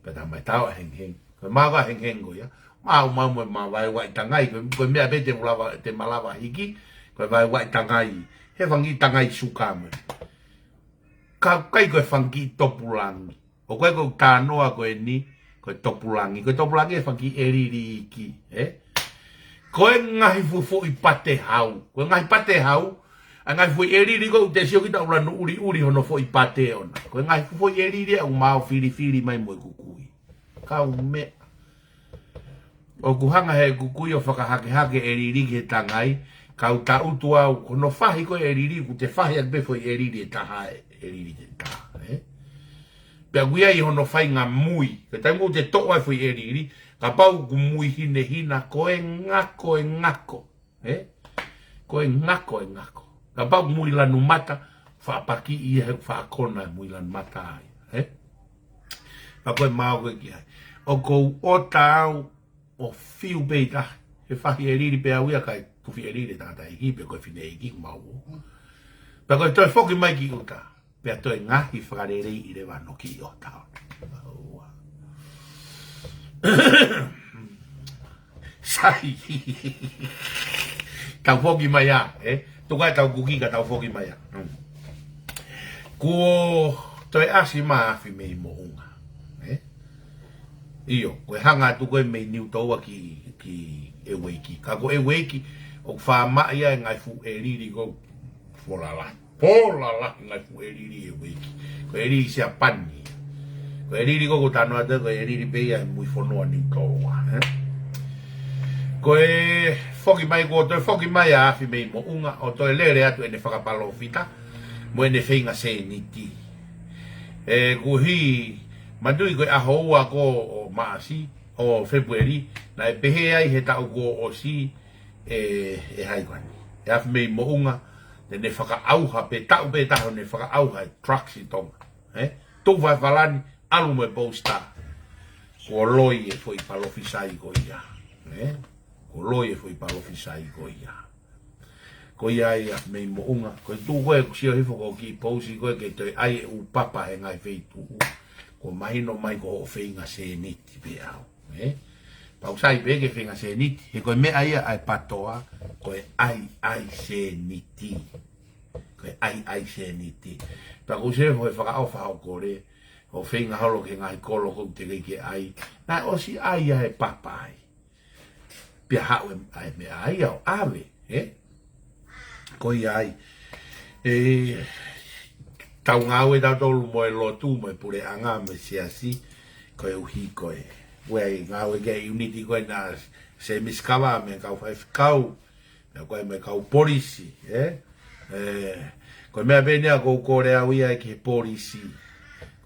Pea talamai tau ʻa e hengihengi. Ko e māvae hengihengi ko ia. Maumau mo e māvae vaʻi tangai. Ko e, ko e meʻa pē te u lava, te ma lava hiki. Ko e vaʻi vaʻi tangai. He fanga kiʻi tangai suka mo e. Ka kai ko e fanga kiʻi topulangi. ʻOku ʻikai ko e tānoa ko eni, ko e topulangi. Ko e topulangi e fanga kiʻi ʻelili iiki, ē? Ko e ngaahi fuʻu foʻi pate hau. Ko e ngaahi pate hau, ʻa e ngaahi foʻi ʻelili ko ē ʻoku te sio kita ʻoku lanu ʻuliʻuli hono foʻi pate ʻona. Ko e ngaahi fuʻu foʻi ʻelili ʻoku mau filifili mai mo ʻeku kui. Kaumeʻa. ʻOku hanga he ʻeku kui ʻo fakahakehake e ʻelili ki he tangai, ka u taʻutu au, ko hono fahi ko ē ʻelili, ʻoku te fahi atu pē foʻi ʻelili ʻe taha, ʻelili ʻe taha, ē? Pea ʻoku ʻi ai hono faʻahinga mui, ko e taimi ʻoku te toʻo ai foʻi ʻelili, kapau ʻoku mui hinehina, ko e ngako, e ngako. Ē? Ko e ngako, e ngako. Kapau mui lanu mata, faʻa paki ia he faʻa kona e mui lanu mata ai. Ē? Pea ko e maau ko ē ki ai. ʻOku ou ʻota au ʻo fiu pē ʻi tahi. He fahi ʻelili pē au ia kae tufi ʻelili e tangataʻeiki pe ko e fineʻeiki mau ō. Pea ko e toe foki mai ki ʻuta. Pea toe ngaahi fakaleleiʻi leva hono kiʻi ʻota. Sai. Tau foki mai ā, ē? Tuku ā ʻetau kuki ka tau foki mai ā. Kuo toe ʻasi mai ʻa Afimeimoʻunga. ʻE? ʻIo, ko e hanga atu ko ē mei Niutoua ki, ki ʻEueiki. Ka ko ʻEueiki, ʻoku fāmaʻi ai e ngaahi fuʻu ʻelili ko ē, fuʻu lalahi. Fuʻu lalahi e ngaahi fuʻu ʻelili ʻEueiki. Ko e ʻelili Siapani. Ko e ʻelili ko ē ʻoku tanu atu ko e ʻelili pē ia ʻi mui fonua Niutoua, ē? Ko e foki mai, kuo toe foki mai ʻa Afimeimoʻunga ʻo toe lele atu ʻene fakapalōfita mo ʻene feinga sēniti. ʻE, kuo hī, manatuʻi ko e ʻaho ua ko ē ʻo Maʻasi, ʻo Fēpueli, naʻe pehē ai he taʻu kuo ʻosi, ʻe, ʻe hai ko eni, ʻe Afimeimoʻunga, te ne fakaʻauha pē, taʻu pē taha ʻo ne fakaʻauha e drugs ʻi Tonga. Ē? Tuku fai falani, ʻalu mo e poster. Kuo loi e foʻi palōfisai ko ia. Ē? Kuo loi e foʻi palōfisai ko ia. Ko ia ai Afimeimoʻunga. Ko e tuʻu ko ē ʻoku sio hifo ko e kiʻi pousi ko ē ke toe ʻai e ʻū papa he ngaahi feituʻu. Kuo mahino mai ko hoʻo feinga sēniti pē ʻaʻau. Ē? Pau sai pē ke feinga sēniti. He ko e meʻa ia ʻa e PATOA, ko e ʻaiʻai sēniti. Ko e ʻaiʻai sēniti. Pea ʻoku ou sio he fakaʻofa hoʻo kole, hoʻo feinga holo ki he ngaahi kolo ʻoku teʻeki ke ʻai. Naʻe ʻosi ʻai ʻa e papa ai. Pea haʻu e, ʻa e meʻa ai ʻo ʻave, ē? Ko ia ai. ʻE, tau ngāue tautolu mo e lotu, mo e puleʻanga, mo e siasi, koeʻuhi ko e. Ua e ngāue ki he ʻiuniti ko ē naʻa Semisi Kava, mo e kau faifekau, mo e ko e mo e kau polisi, ē? ʻE, ko e meʻa pē eni ia ʻoku ou kole au ia ki he polisi.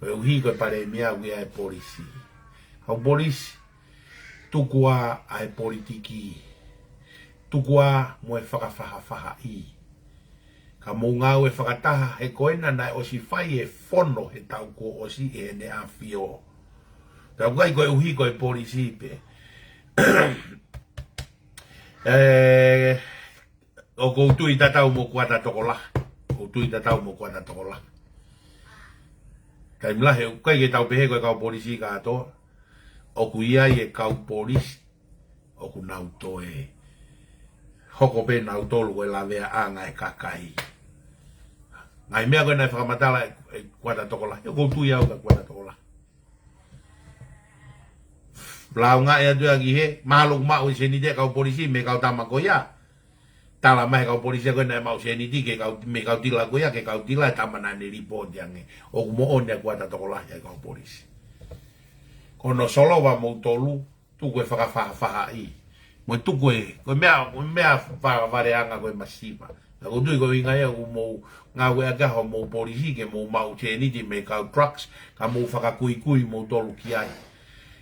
Koeʻuhi ko e palēmia ʻoku ʻi ai e polisi. Kau polisi, tuku ā ʻa e politiki. Tuku ā mo e fakafaʻafaʻahi. Ka mou ngāue fakataha he ko ena naʻe ʻosi fai e fono he taʻu kuo ʻosi ʻe heʻene ʻAfio. Pea ʻoku ʻikai koeʻuhi ko e polisi pē. ʻE, ʻoku ou tui tatau mo Kuata Tokolahi. ʻOku ou tui tatau mo Kuata Tokolahi. Taimi lahi, ʻoku ʻikai ke tau pehē ko e kau polisi kātoa. ʻOku ʻi ai e kau polisi ʻoku nau toe hoko pē nautolu ko e laveaʻanga e kakai. Ngaahi meʻa ko ē naʻe fakamatala ʻe, ʻe Kuata Tokolahi. ʻOku ou tui au kia Kuata Tokolahi. Lāunga ʻe atu ia ki he, mahalo ʻoku maʻu e sēniti e kau polisi mei he kau tama ko ia. Tala mai he kau polisi ko ē naʻe maʻu sēniti ki he kau, mei he kau tila ko ia, ki he kau tila e tama naʻa ne lipooti ange. ʻOku moʻoni ʻa Kuata Tokolahi ʻa e kau polisi. Ko hono solova moutolu, tuku e fakafaʻafaʻahi. Mo e tuku e, ko e meʻa, ko e meʻa fakavaleanga ko e masiva. Ka ʻoku ou tui ko e ʻuhinga ia ʻoku mou ngāueʻaki hoʻomou polisi ke mou maʻu sēniti mei he kau drugs, ka mou fakakuikui moutolu ki ai.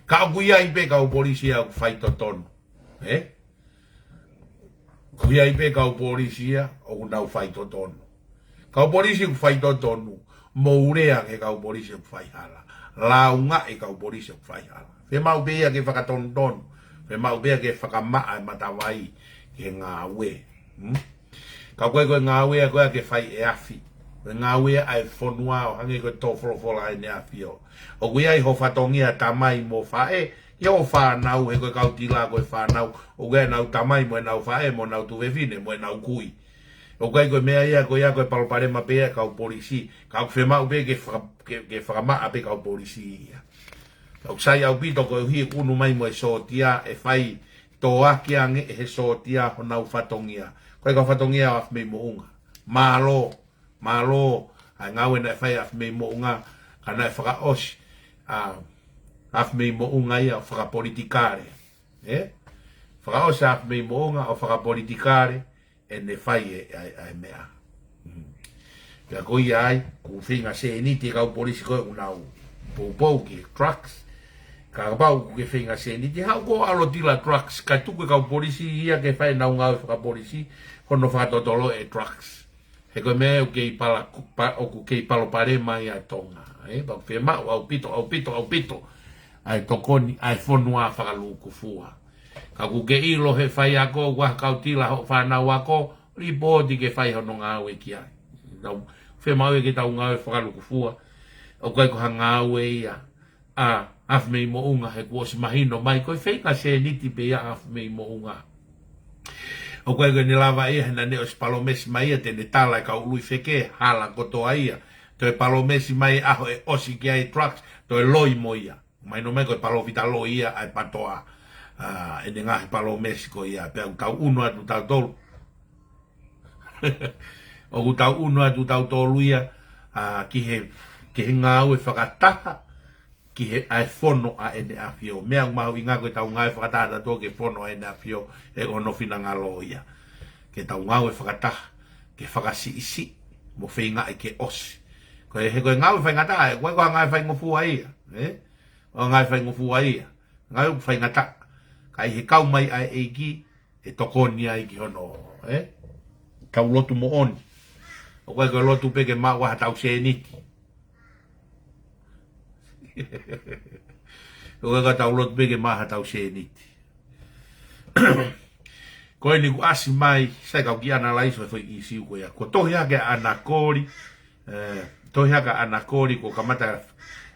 Ka ʻoku ʻi ai pē kau polisi ia ʻoku faitotonu. Ē? ʻOku ʻi ai pē kau polisi ia ʻoku nau faitotonu. Kau polisi ʻoku faitotonu, mou lea ki he kau polisi ʻoku faihala. Lāunga e kau polisi ʻoku faihala. Fiemaʻu pē ia ke fakatonutonu. Fiemaʻu pē ia ke fakamaʻa e matavai ki he ngāue. Hmm? Ka ko e, ko e ngāue ia ko ē ke fai ʻe Afi. Ko e ngāue ia ʻa e fonua ʻo hangē ko e tō folofola ʻa ʻene ʻAfio. ʻOku ʻi ai ho fatongia tamai mo faʻē, ʻi hoʻo fānau, he ko e kau tila ko e fānau, ʻoku ʻi ai ʻenau tamai mo ʻenau faʻē, mo ʻenau tuofefine, mo ʻenau kui. ʻOku ʻikai ko e meʻa ia, ko ia ko e palopalema pē ia e kau polisi. Ka ʻoku fiemaʻu pē ke faka-, ke, ke fakamaʻa pē kau polisi ia. Ka ʻoku sai ʻaupito koeʻuhi ʻoku ʻunu mai mo e sōtia, ʻe fai toʻaki ange ʻe he sōtia honau fatongia. Ko e kau fatongia ʻo Afimeimoʻunga. Mālō, mālō, ʻa e ngāue naʻe fai ʻe Afimeimoʻunga, ka naʻe fakaʻosi ʻa Afimeimoʻunga ia ʻo fakapolitikale. Ē? Fakaʻosi ʻa Afimeimoʻunga ʻo fakapolitikale, ʻene fai e, ʻa e, ʻa e meʻa. Mm. Pea ko ia ai, ʻoku feinga sēniti e kau polisi ko ē ʻoku nau poupou ki he drugs. Kapau ʻoku ke feinga sēniti, haʻu koe ʻo ʻalu ʻo tila drugs, kae tuku e kau polisi ia ke fai ʻenau ngāue fakapolisi, hono fakatotolo e drugs. He ko e meʻa ʻoku kei pala-, pa-, ʻoku kei palopalema ai ʻa Tonga. Ē, pea ʻoku fiemaʻu ʻaupito, ʻaupito, ʻaupito ʻa e tokoni ʻa e fonua fakalūkufua. Ka ʻoku ke ʻilo he faiako, ʻoku ʻi ai ha kau tila hoʻo fānau ako, lipooti ke fai hono ngāue ki ai. Tau, fiemaʻu ia ke tau ngāue fakalūkufua. ʻOku ʻikai ko ha ngāue ia ʻa Afimeimoʻunga, he kuo ʻosi mahino mai ko e feinga sēniti pē ia ʻa Afimeimoʻunga. ʻOku ʻikai ko ʻene lava ia he naʻa ne ʻosi palōmesi mai ia te ne tala e kau ului feke, hala kotoa ia. Toe palōmesi mai ʻaho ʻe ʻosi ki ai e drugs, toe loi mo ia. Mahino mai ko e palōfita loi ia ʻa e PATOA. ʻA, ʻene ngaahi palōmesi ko ia, pea ʻoku tau ʻunu atu tautolu. ʻOku tau ʻunu atu tautolu ia, ʻa, ki he, ki he ngāue fakataha, ki he ʻa e fono ʻa ʻEne ʻAfio. Meʻa ʻoku mahuʻinga ko ʻetau ngāue fakataha tautolu ki he fono ʻa ʻEne ʻAfio, he ko hono finangalo ia. Ke tau ngāue fakataha, ke fakasiʻisiʻi, mo feingaʻi ke ʻosi. Ko e, he ko e ngāue faingataʻa, ʻoku ʻikai ko ha ngāue faingofua ia, ē? ʻO ngāue faingofua ia. Ngāue ʻoku faingataʻa. Ka ʻi he kau mai ʻa e ʻEiki, ʻe tokoni ai ki hono, ē? Kau lotu moʻoni. ʻOku ʻikai ko e lotu pē ke maʻu ʻa haʻatau sēniti. ʻOku ʻikai ko ʻetau lotu pē ke maʻu haʻatau sēniti. Ko eni kuo ʻasi mai, sai kau kiʻi analaiso e foʻi ʻīsiu ko ia. Ko e tohi hake ʻa ʻAna Koli, ē, tohi hake ʻa ʻAna Koli kuo kamata,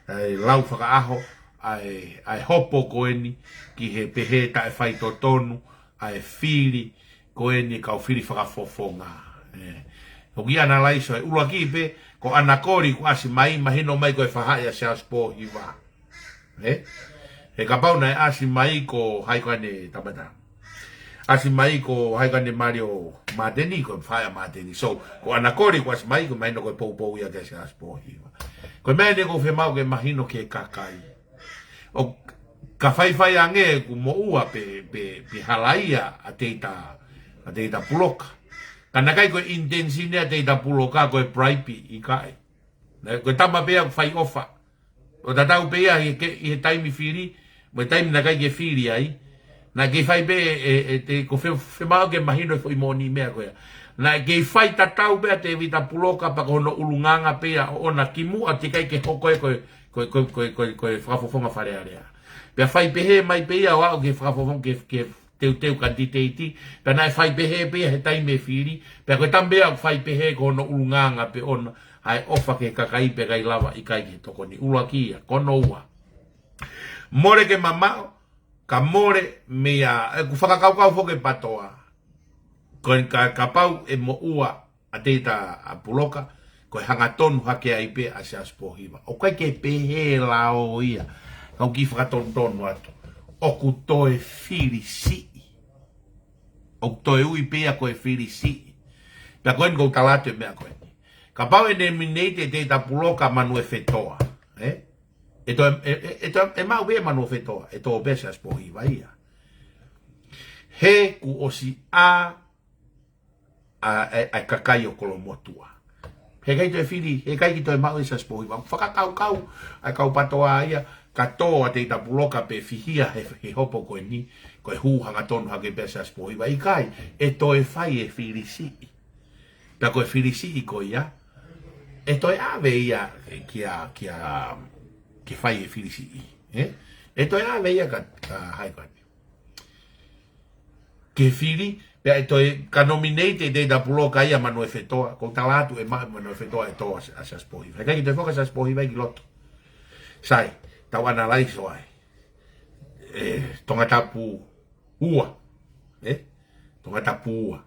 ē, lau fakaʻaho, ʻa e, ʻa e hopo ko eni, ki he pehē taʻefaitotonu, ʻa e fili, ko eni kau fili fakafofonga. Ē, ʻoku kiʻi analaiso e ʻuluaki pē, ko ʻAna Koli kuo ʻasi mai, mahino mai ko e fahaʻi ʻa Siaosi Pōhiva. Ē? He kapau naʻe ʻasi mai ko hai ko ʻene tamata. ʻAsi mai ko hai ko ʻene mali ʻo Māteni, ko e faʻē ʻa Māteni. So, ko ʻAna Koli kuo ʻasi mai ko e mahino ko e poupou ia kia Siaosi Pōhiva. Ko e meʻa eni ʻoku ou fiemaʻu ke mahino ki he kakai. ʻOku faifai ange ʻoku moʻua pe, pe, pe halaia ʻa Teita, ʻa Teita Puloka. Ka naʻe ʻikai ko e intention ʻa Teita Puloka ko e bribe, ʻikai. Naʻe ko e tama pē ia ʻoku fai ʻofa. ʻO tatau pē ia ʻi he, ʻi he taimi fili, mo e taimi naʻe ʻikai ke fili ai. Naʻe kei fai pē ʻe, ʻe, ʻe te ko fe, fiemaʻu ke mahino e foʻi moʻoni meʻa ko ia. Naʻe kei fai tatau pē ʻa Tēvita Puloka pea ko hono ʻulungaanga pē ia ʻoʻona kimuʻa teʻeki ai ke hoko e ko e, ko e, ko e, ko e, ko e, ko e fakafofonga Fale Alea. Pea fai pehē mai pē ia ʻo aʻu ki he fakafofonga ke, ke teuteu kanititeiti, pea naʻe fai pehē pē ia he taimi ʻe fili, pea ko e tama pē ia ʻoku fai pehē ko hono ʻulungaanga pē ʻona, ʻa e ʻofa ki he kakai pea ʻikai lava ʻikai ke tokoni. ʻUluaki ia, ko hono ua. Mole ke mamaʻo, ka mole meia, ʻeku fakakaukau foki e PATOA. Ko e ka, kapau ʻe moʻua ʻa Teita ʻa Puloka, ko e hangatonu hake ai pē ʻa Siaosi Pōhiva. ʻOku ʻikai ke pehē lao ia, kau kiʻi fakatonutonu atu. ʻOku toe fili siʻi. ʻOku toe ui pē ia ko e fili siʻi. Pea ko eni ʻoku ou tala atu e meʻa ko eni. Kapau ʻe nominate ʻe Teita Puloka Manuofetoa. Ē? ʻE toe, ʻe, ʻe, ʻe toe, ʻe maʻu pē Manuofetoa. ʻE tō pē Siaosi Pōhiva ia. He kuo ʻosi ʻā ʻa, ʻa, ʻa e kakai ʻo Kolomotuʻa. He ʻikai toe fili, he ʻikai ke toe maʻu ʻe Siaosi Pōhiva. Fakakaukau ʻa e kau PATOA ia, ka tō ʻa Teita Puloka pe fihia he, he hopo ko eni, ko e hū hangatonu hake pē ʻa Siaosi Pōhiva. ʻIkai, ʻe toe fai e fili siʻi. Pea ko e fili siʻi ko ia, ʻe toe ʻave ia kia, kia, ke fai e fili siʻi. Ē? ʻE toe ʻave ia ka, ka hai ko eni. Ke fili, pea ʻe toe ka nominate ʻe Teita Puloka ia Manuofetoa, ʻoku ou tala atu ʻe maʻu ʻe Manuofetoa ʻe tō ʻa Siaosi Pōhiva. He ʻikai ke toe foki ʻa Siaosi Pōhiva ia ki loto. Sai, tau analaiso ai. Ē, Tongatapu ua. Ē? Tongatapu ua.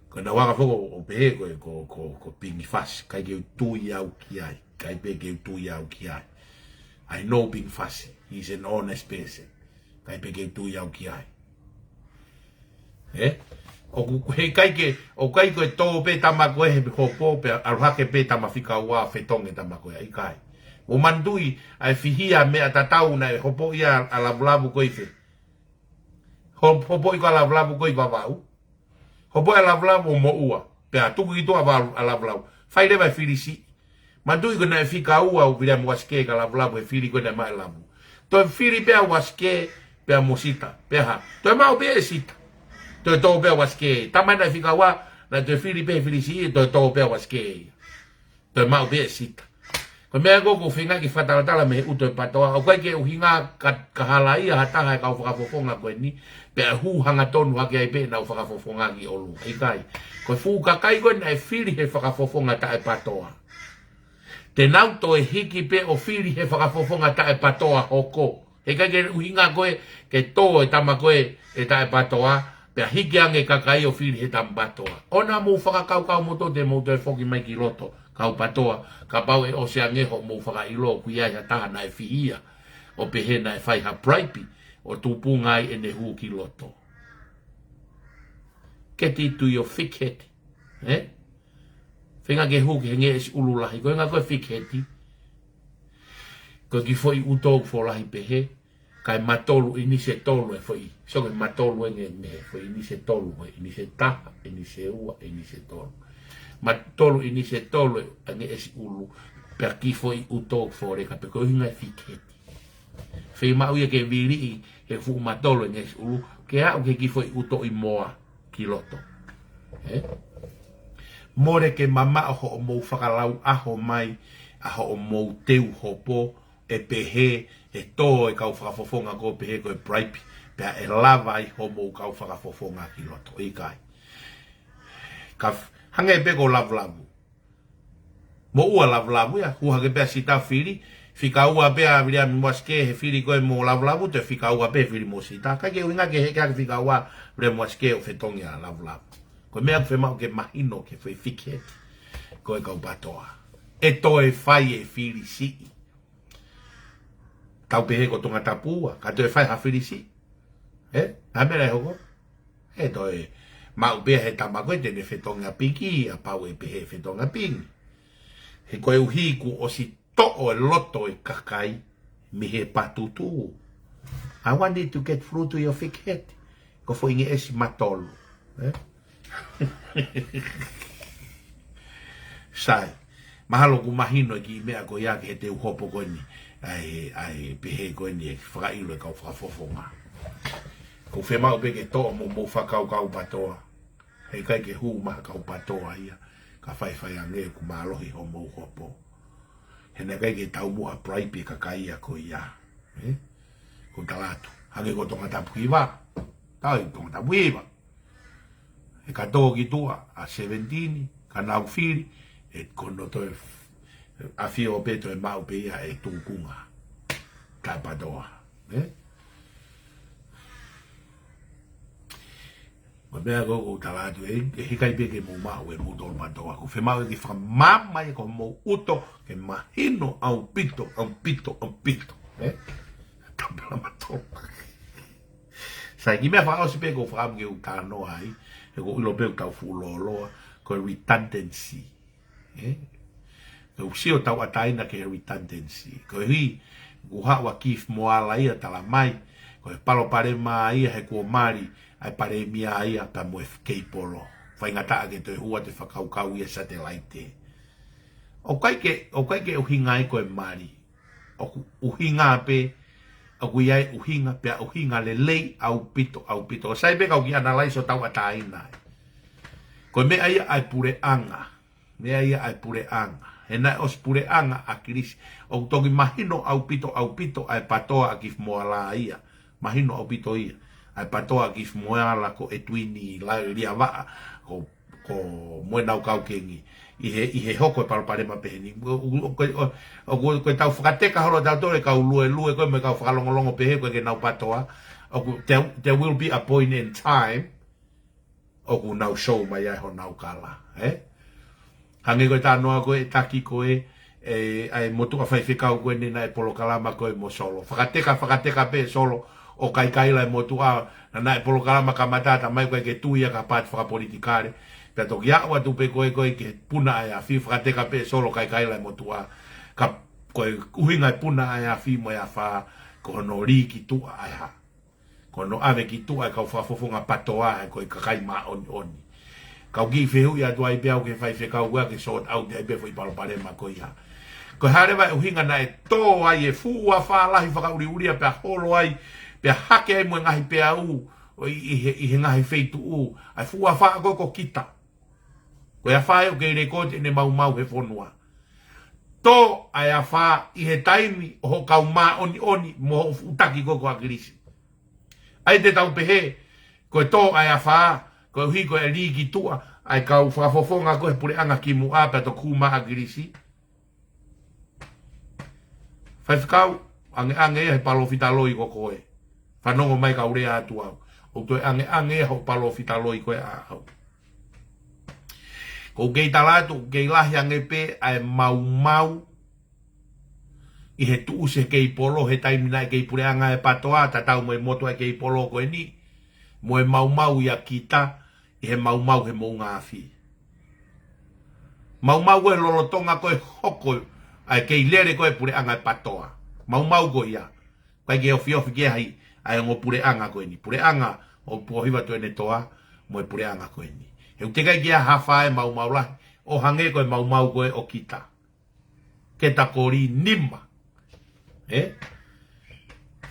Ko e ʻuhinga foki ʻo pehē ko e, ko, ko, ko Pingi Fasi, ʻikai ke u tui au ki ai, ʻikai pē ke u tui au ki ai. I know Pingi Fasi, he's an honest person. ʻIkai pē ke u tui au ki ai. Ē? ʻOku, he ʻikai ke, ʻoku ʻikai ko e tō pē tama ko ē he hopo pea ʻalu hake pē tama fika ua fetongi tama ko ē, ʻikai. ʻOku manatuʻi, ʻa e fihia meʻa tatau naʻe hopo ia ʻa Lavulavu ko ē ʻi fē. Ho-, hopo ʻi ko ē ʻa Lavulavu ko ē ʻi Vavaʻu. Hopo ʻa Lavulavu ʻo moʻua. Pea tuku ki tuʻa ʻa Lavulavu. Fai leva e fili siʻi. Manatuʻi ko ē naʻe fika ua ʻo Viliami Uasikē kia Lavulavu he fili ko ē naʻe maʻu ʻe Lavu. Toe fili pē ʻa Uasikē, pea mo Sita. Pea hā. Toe maʻu pē ʻe Sita. Toe tō pē ʻa Uasikē. Tama naʻe fika ua, naʻe toe fili pē he fili siʻi, toe tō pē ʻa Uasikē. Toe maʻu pē ʻe Sita. Ko e meʻa ko ē ʻoku ou feinga ke fakatalatala mei he ʻuto e PATOA, ʻoku ʻikai ke ʻuhinga ka, ka halaia ha taha e kau fakafofonga ko eni, pea hū hangatonu hake ai pē ʻenau fakafofonga ki ʻolunga. ʻIkai. Ko e fuʻu kakai ko ē naʻe fili he fakafofonga taʻe-PATOA. Te nau toe hiki pē ʻo fili he fakafofonga taʻe-PATOA hoko. He ʻikai ke ʻuhinga ko ē ke tō e tama ko ē ʻe taʻe-PATOA, Pea hiki ange kakai ʻo fili he tama patoa. ʻOua naʻa mou fakakaukau moutolu te mou toe foki mai ki loto, kau patoa, kapau ʻe ʻosi ange hoʻomou fakaʻilo ʻoku ʻi ai ha taha naʻe fihia ʻo pehē naʻe fai ha bribe ʻo tupunga ai ʻene hū ki loto. Get it to your thick head. Eh? Feinga ke hū ki he ngeʻesi ʻulu lahi, ko e ʻuhinga ko e thick head. Ko e kiʻi foʻi ʻuto ʻoku fōlahi pehē, kae matolu ʻinisi ʻe tolu e foʻi. So ko e matolu ʻe nge mei he foʻi ʻinisi ʻe tolu, ko e ʻinisi ʻe taha, ʻinisi ʻe ua, ʻinisi ʻe tolu. Matolu ʻinisi ʻe tolu e ngeʻesi ʻulu, pea kiʻi foʻi ʻuto ʻoku fōleka pē, ko e ʻuhinga e thick head. Feinga ia ke viliʻi he fuʻu matolu e ngeʻesi ʻulu, ke aʻu ki he kiʻi foʻi ʻuto ʻi moa ki loto. Eh? Mole ke mamaʻo hoʻomou fakalau ʻaho mai ʻa hoʻomou teu hopo, ʻe pehē, ʻe tō e kau fakafofonga ko ē pehē ko e bribe, pea ʻe lava ai hoʻomou kau fakafofonga ki loto. ʻIkai. Ka f-, hangē pē ko Lavulavu. Moʻua Lavulavu ia, hū hake pē ʻa Sita fili, fika ua pē ʻa Viliami Moasi Kē he fili ko ē mo Lavulavu, toe fika ua pē fili mo Sita. ʻIkai ke ʻuhinga ke heke hake fika ua Viliami Moasi Kē ʻo fetongi ʻa Lavulavu. Ko e meʻa ʻoku fiemaʻu ke mahino ki he foʻi thick head ko e kau patoa. ʻE toe fai e fili siʻi. Tau pehē ko Tongatapu ua, ka toe fai ha fili siʻi. Eh? Naʻe meʻa ʻe hoko? ʻE toe maʻu pē ʻe he tama ko ē te ne fetongi ʻa Pingi, ʻa pau ʻe pehē fetongi ʻa Pingi. He koeʻuhi kuo ʻosi toʻo e loto e kakai mei he patutu. I want it to get through to your thick head. Ko e foʻi ngeʻesi matolu. Eh? Sai. Mahalo ʻoku mahino e kiʻi meʻa ko ia ki he teu hopo ko eni. ʻAi, ʻai, pehē ko eni e fakaʻilo e kau fakafofonga. ʻOku fiemaʻu pē ke toʻo mo mou fakakaukau patoa. Heʻikai ke hū mai ha kau patoa ia, ka faifai ange ʻoku mālohi hoʻomou hopo. He naʻe ʻikai ke taumuʻa bribe e kakai ia ko ia. Eh? Ko e tala atu. Hangē ko Tongatapu hiva. Tau ʻi Tongatapu hiva. ʻE ka tō ki tuʻa ʻa seventeen, ka nau fili, ʻe ko hono toe f-, ʻafio pē toe maʻu pē ia e tukunga. Kau patoa. Eh? Ko e meʻa ko ē ʻoku ou tala atu, ʻe, ʻe ʻikai pē ke mou maʻu ʻe moutolu patoa. ʻOku fiemaʻu ke fakamaama ia ko hoʻomou ʻuto, ke mahino ʻaupito, ʻaupito, ʻaupito. Eh? Tapela matolu. Sai, kiʻi meʻa fakaʻosi pē ʻoku ou fakaʻamu ke u talanoa ai, he ʻoku ou ʻilo pē ʻoku tau fuʻu lōloa, ko e redundancy. Eh? Ke u sio tauʻatāina ki he redundancy. Koeʻuhi, kuo haʻu ʻa Keith Moala ia ʻo tala mai, ko e palopalema ia he kuo mali ʻa e palēmia ia pea mo e kei polo. Faingataʻa ke toe hū atu e fakakaukau ia satelaite. ʻOku ʻikai ke, ʻoku ʻikai ke ʻuhinga ai ko e mali. ʻOku ʻuhinga pē, ʻoku ʻi ai e ʻuhinga, pea ʻuhinga lelei ʻaupito, ʻaupito. ʻOku sai pē kau kiʻi analyze ʻo tauʻatāina ai. Ko e meʻa ia ʻa e puleʻanga. Meʻa ia ʻa e puleʻanga. He naʻe ʻosi puleʻanga ʻa Kilisi. ʻOku toki mahino ʻaupito, ʻaupito ʻa e patoa ʻa Keith Moala ia. Mahino ʻaupito ia. ʻA e patoa ʻa Keith Moala ko Edwin Liavaʻa, ko, ko mo ʻenau kau kengi. ʻI he, ʻi he hoko e palopalema pehē ni. ʻO, ʻo, ʻo, ʻo, ʻo, ko e tau fakateka holo tautolu e kau luelue ko ē mo e kau fakalongolongo pehē ko ē ke nau patoa. ʻOku, there, there will be a point in time ʻoku nau show mai ai honau kala, eh? Hangē ko e talanoa ko ē ʻa e taki ko ē, ʻa e motuʻa faifekau ko eni naʻe polokalama ko ē mo Solo. Fakateka, fakateka pē Solo ʻo kaikaila e motuʻa, naʻe polokalama kamata, talamai ʻoku ʻikai ke tui ia ki ha paati fakapolitikale. Pea toki aʻu atu pē ko ē ko ē ki he puna ʻa e afi, fakateka pē Solo kaikaila e motuʻa. Ka ko e ʻuhinga e puna ʻa e afi mo e afā, ko hono lī ki tuʻa ʻa e hā. Ko hono ʻave ki tuʻa e kau fakafofonga patoa he ko e kakai māʻoniʻoni. Kau kiʻi fehuʻi atu ai pē au ki he faifekau ʻoku ke sort out ai pē foʻi palopalema ko ia. Ko e hā leva e ʻuhinga naʻe tō ai e fuʻu afā lahi fakaʻuliʻulia pea holo ai, pea hake ai mo e ngaahi peau ʻi, ʻi he, ʻi he ngaahi feituʻu. ʻA e fuʻu afā ko ē ko Kita. Ko e afā ē ʻoku kei lekooti ʻene maumau he fonua. Tō ʻa e afā ʻi he taimi ʻo hoʻo kau māʻoniʻoni mo hoʻo fuʻu taki ko ē ko ʻAkilisi. ʻAi te tau pehē, ko e tō ʻa e afā, koeʻuhi ko e lī ki tuʻa ʻa e kau fakafofonga ko ē he puleʻanga kimuʻa pea toki hū mai ʻAkilisi. Faifekau, angeange ia he palōfita loi ko koe. Fanongo mai kau lea atu au. ʻOku toe ʻangeʻange hoʻo palōfita loi ko ē ʻaʻau. ʻOku ou kei tala atu, ʻoku kei lahi ange pē ʻa e maumau ʻi he tuʻusi ʻe he Keipolo he taimi naʻe kei puleʻanga e PATOA, tatau mo e motu ʻa e Keipolo ko eni, mo e maumau ʻia kita ʻi he maumau he moʻunga afi. Maumau ko ē lolotonga ko ē hoko ʻa e kei lele ko ē puleʻanga e PATOA. Maumau ko ia. ʻIkai ke ofiofi ki ai ʻa e ongo puleʻanga ko eni. Puleʻanga ʻo Pōhiva Tuʻiʻonetoa mo e puleʻanga ko eni. He ʻoku teʻeki ai ke ʻi ai ha fā e maumau lahi ʻo hangē ko e maumau ko ē ʻo kita. Ke ta koli nima. ʻE?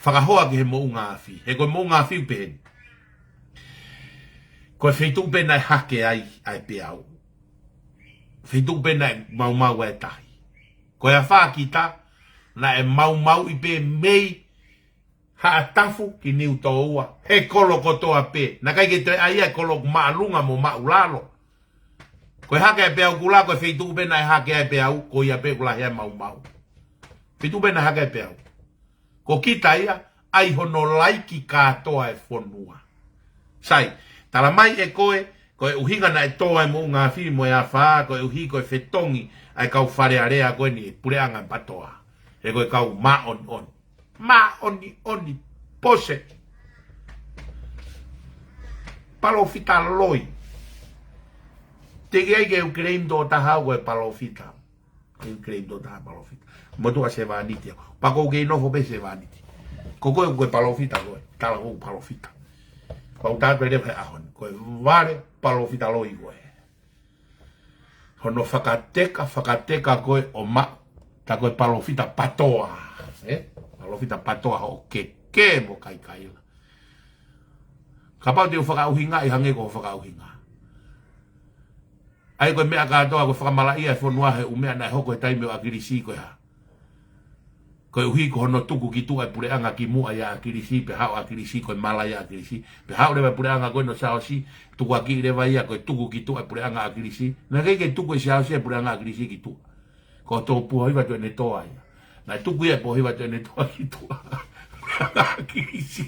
Fakahoa ki he moʻunga afi. He ko e moʻunga afi ʻoku pehē ni. Ko e feituʻu pē naʻe hake ai ʻa e peau. Feituʻu pē naʻe maumau ai e tahi. Ko e afā kita, naʻe maumauʻi pē mei Haʻatafu ki Niutōua, he kolo kotoa pē. Naʻe ʻikai ke toe ʻai ʻa e kolo ʻoku māʻolunga mo māʻulalo. Ko e hake e peau kula, ko e feituʻu pē naʻe hake ai e peau, ko ia pē ʻoku lahi ai e maumau. Feituʻu pē naʻe hake ai e peau. Ko kita ia, ʻai hono laiki kātoa e fonua. Sai, tala mai ʻe koe, ko e ʻuhinga naʻe tō ai e moʻunga afi mo e afā, ko e ʻuhi ko e fetongi ʻa e kau Fale Alea ko eni, puleʻanga PATOA. He ko e kau māʻoniʻoni. Māʻoniʻoni, pose. Palōfita loi. Teʻeki ai ke u claim tokotaha au ko e palōfita. Ke u claim tokotaha palōfita. Motuʻa sevāniti au. Pea ʻoku ou kei nofo pē he sevāniti. Ko koe ko e palōfita koe. Tala ko e palōfita. Pea u tala atu leva he ʻaho ni. Ko e vale palōfita loi koe. Hono fakateka, fakateka koe ʻo maʻu. Tā ko e palōfita PATOA. ʻE? Palōfita PATOA hoʻo keke mo kaikaila. Kapau te u fakaʻuhingaʻi hangē ko hoʻo fakaʻuhinga. ʻA ia ko e meʻa kātoa ko e fakamalaʻia e fonua he ʻū meʻa naʻe hoko he taimi ʻo ʻAkilisi ko e hā. Ko e ʻuhi ko hono tuku ki tuʻa e puleʻanga kimuʻa ʻia ʻAkilisi, pea haʻu ʻAkilisi ko e mala ʻia ʻAkilisi, pea haʻu leva e puleʻanga ko eni ʻo Siaosi, tukuakiʻi leva ia ko e tuku ki tuʻa e puleʻanga ʻAkilisi, naʻe ʻikai ke tuku ʻe Siaosi e puleʻanga ʻAkilisi ki tuʻa. Ko e tō Pōhiva Tuʻiʻonetoa ia. Naʻe tuku ia ʻe Pōhiva Tuʻiʻonetoa ki tuʻa. ʻAkilisi.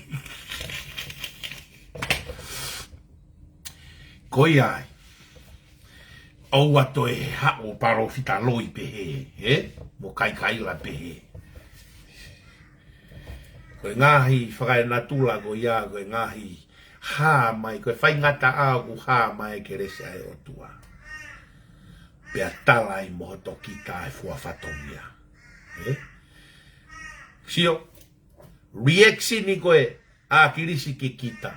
Ko ia ai. ʻOua toe haʻu ʻo palōfita loi pehē, ʻe? Mo kaikaila pehē. Ko e ngaahi fakaenatula ko ia, ko e ngaahi hā mai, ko e faingataʻa ʻoku hā mai e kelesi ʻa e ʻOtua. Pea tala ai mo hoto kita e fua fatongia. ʻE? Sio, reaction ko ē ʻa ʻAkilisi ki kita.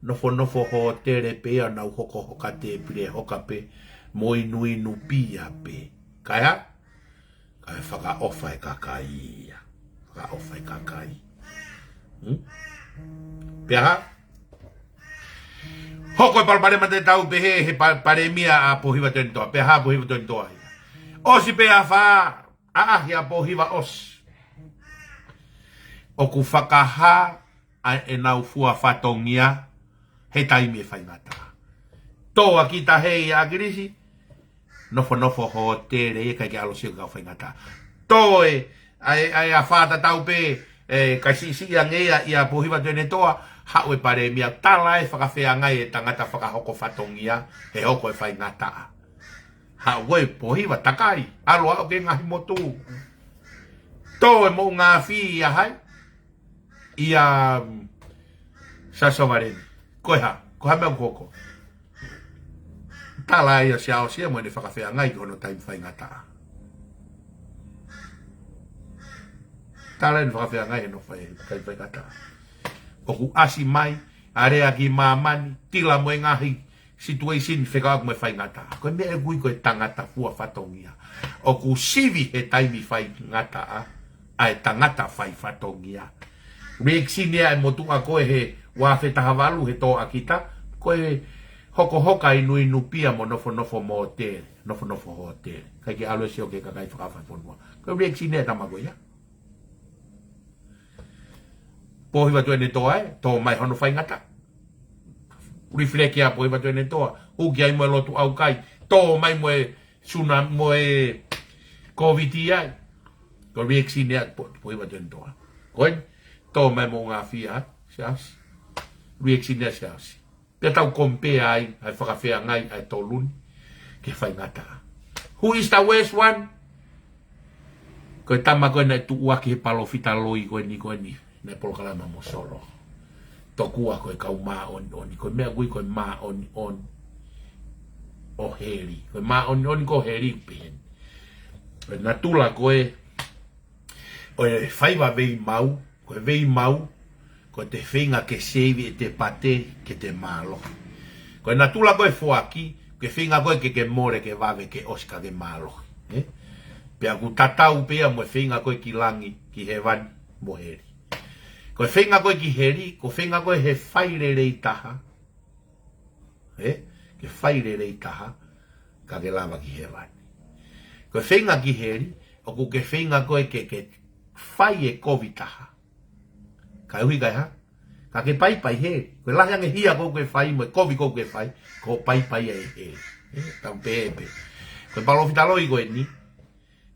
Nofonofo hōtele pē ia, nau hokohoka tēpile hoka pē, mo inuinu pia pē. Kae hā? Kae fakaʻofa e kakai ia. Fakaʻofa e kakai. Hmm? Pea hā? Hoko e palopalema te tau pehē he pa-, palēmia ʻa Pōhiva Tuʻiʻonetoa. Pea hā Pōhiva Tuʻiʻonetoa ia. ʻOsi pē afā, ʻaʻahi ʻa Pōhiva ʻosi. ʻOku fakahā ʻa ʻenau fua fatongia he taimi e faingataʻa. Tō ʻa kita hē ʻia ʻAkilisi, nofonofo hōtele ia kae ʻikai ke ʻalu ʻo sio ki he kau faingataʻa. Tō e, ʻa e, ʻa e afā tatau pē, ʻe, kae siʻisiʻi ange ia ʻia Pōhiva Tuʻiʻonetoa, haʻu e palēmia tala e fakafeangai e tangata fakahoko fatongia, he hoko e faingataʻa. Haʻu ʻa Pōhiva takai, ʻalu ʻo aʻu ki he ngaahi motu. Tō e moʻunga afi ʻia hai? ʻIa, mm, Sasovaleni. Ko e hā, ko e hā e meʻa ʻoku hoko. Tala ia ʻe Siaosi ia mo ʻene fakafeangai ki hono taimi faingataʻa. Tala ʻene fakafeangai hono fai, taimi faingataʻa. ʻOku ʻasi mai, alea ki māmani, tila mo e ngaahi situation fekauʻaki mo e faingataʻa. Ko e meʻa ʻoku ui ko e tangata fua fatongia. ʻOku sivi he taimi faingataʻa, ʻa e tangata fai fatongia. Reaction ia ʻa e motuʻa ko ē he ua afe taha valu he tō ʻa kita, ko e hokohoka inuinu pia mo nofonofo mōtele, nofonofo hōtele. ʻIkai ke ʻalu ʻo sio ki he kakai fakafafonua. Ko e reaction ia ʻa e tama ko ia. Pōhiva Tuʻiʻonetoa ē, tō mai hono faingataʻa. Reflect ia Pōhiva Tuʻiʻonetoa, hū ki ai mo e lotu ʻaukai, tō mai mo e suna mo e Covid ai. Ko e reaction ia ʻa Pō-, Pōhiva Tuʻiʻonetoa. Ko eni, tō mai moʻunga afi ʻa Siaosi. Reaction ia ʻa e siasi. Pea tau compare ai, ʻa e fakafeangai ʻa e tolu ni ki he faingataʻa. Who is the worst one? Ko e tama ko ē naʻe tuʻuaki ʻe he palōfita loi ko eni, ko eni, naʻe polokalama mo Solo. Tokua ko e kau māʻoniʻoni, ko e meʻa ʻoku ui ko e māʻoniʻoni ʻo heli. Ko e māʻoniʻoni ko heli peheni. Ko e natula ko ē ʻo e faiva veimau, ko e veimau, ko ʻete feinga ke save ʻete pate ke te mālohi. Ko e natula ko ē foaki, ko e feinga ko ē ke ke mole, ke vave, ke ʻosi ka ke mālohi. Ē? Pea ʻoku tatau pē ia mo e feinga ko ē ki langi, ki hēvani mo heli. Ko e feinga ko ē ki heli, ko e feinga ko ē he fai lelei taha. Ē? Ke fai lelei taha, ka ke lava ki hēvani. Ko e feinga ki heli, ʻoku ke feinga ko ē ke, ke fai e kovi taha. Kae ʻuhi kae hā? Ka ke paipai heli. Ko e lahi ange hia ʻoku ke fai mo e kovi ʻoku ke fai, ko e paipai ʻa e heli. Ē? Tau pehē pē. Ko e palōfita loi ko eni,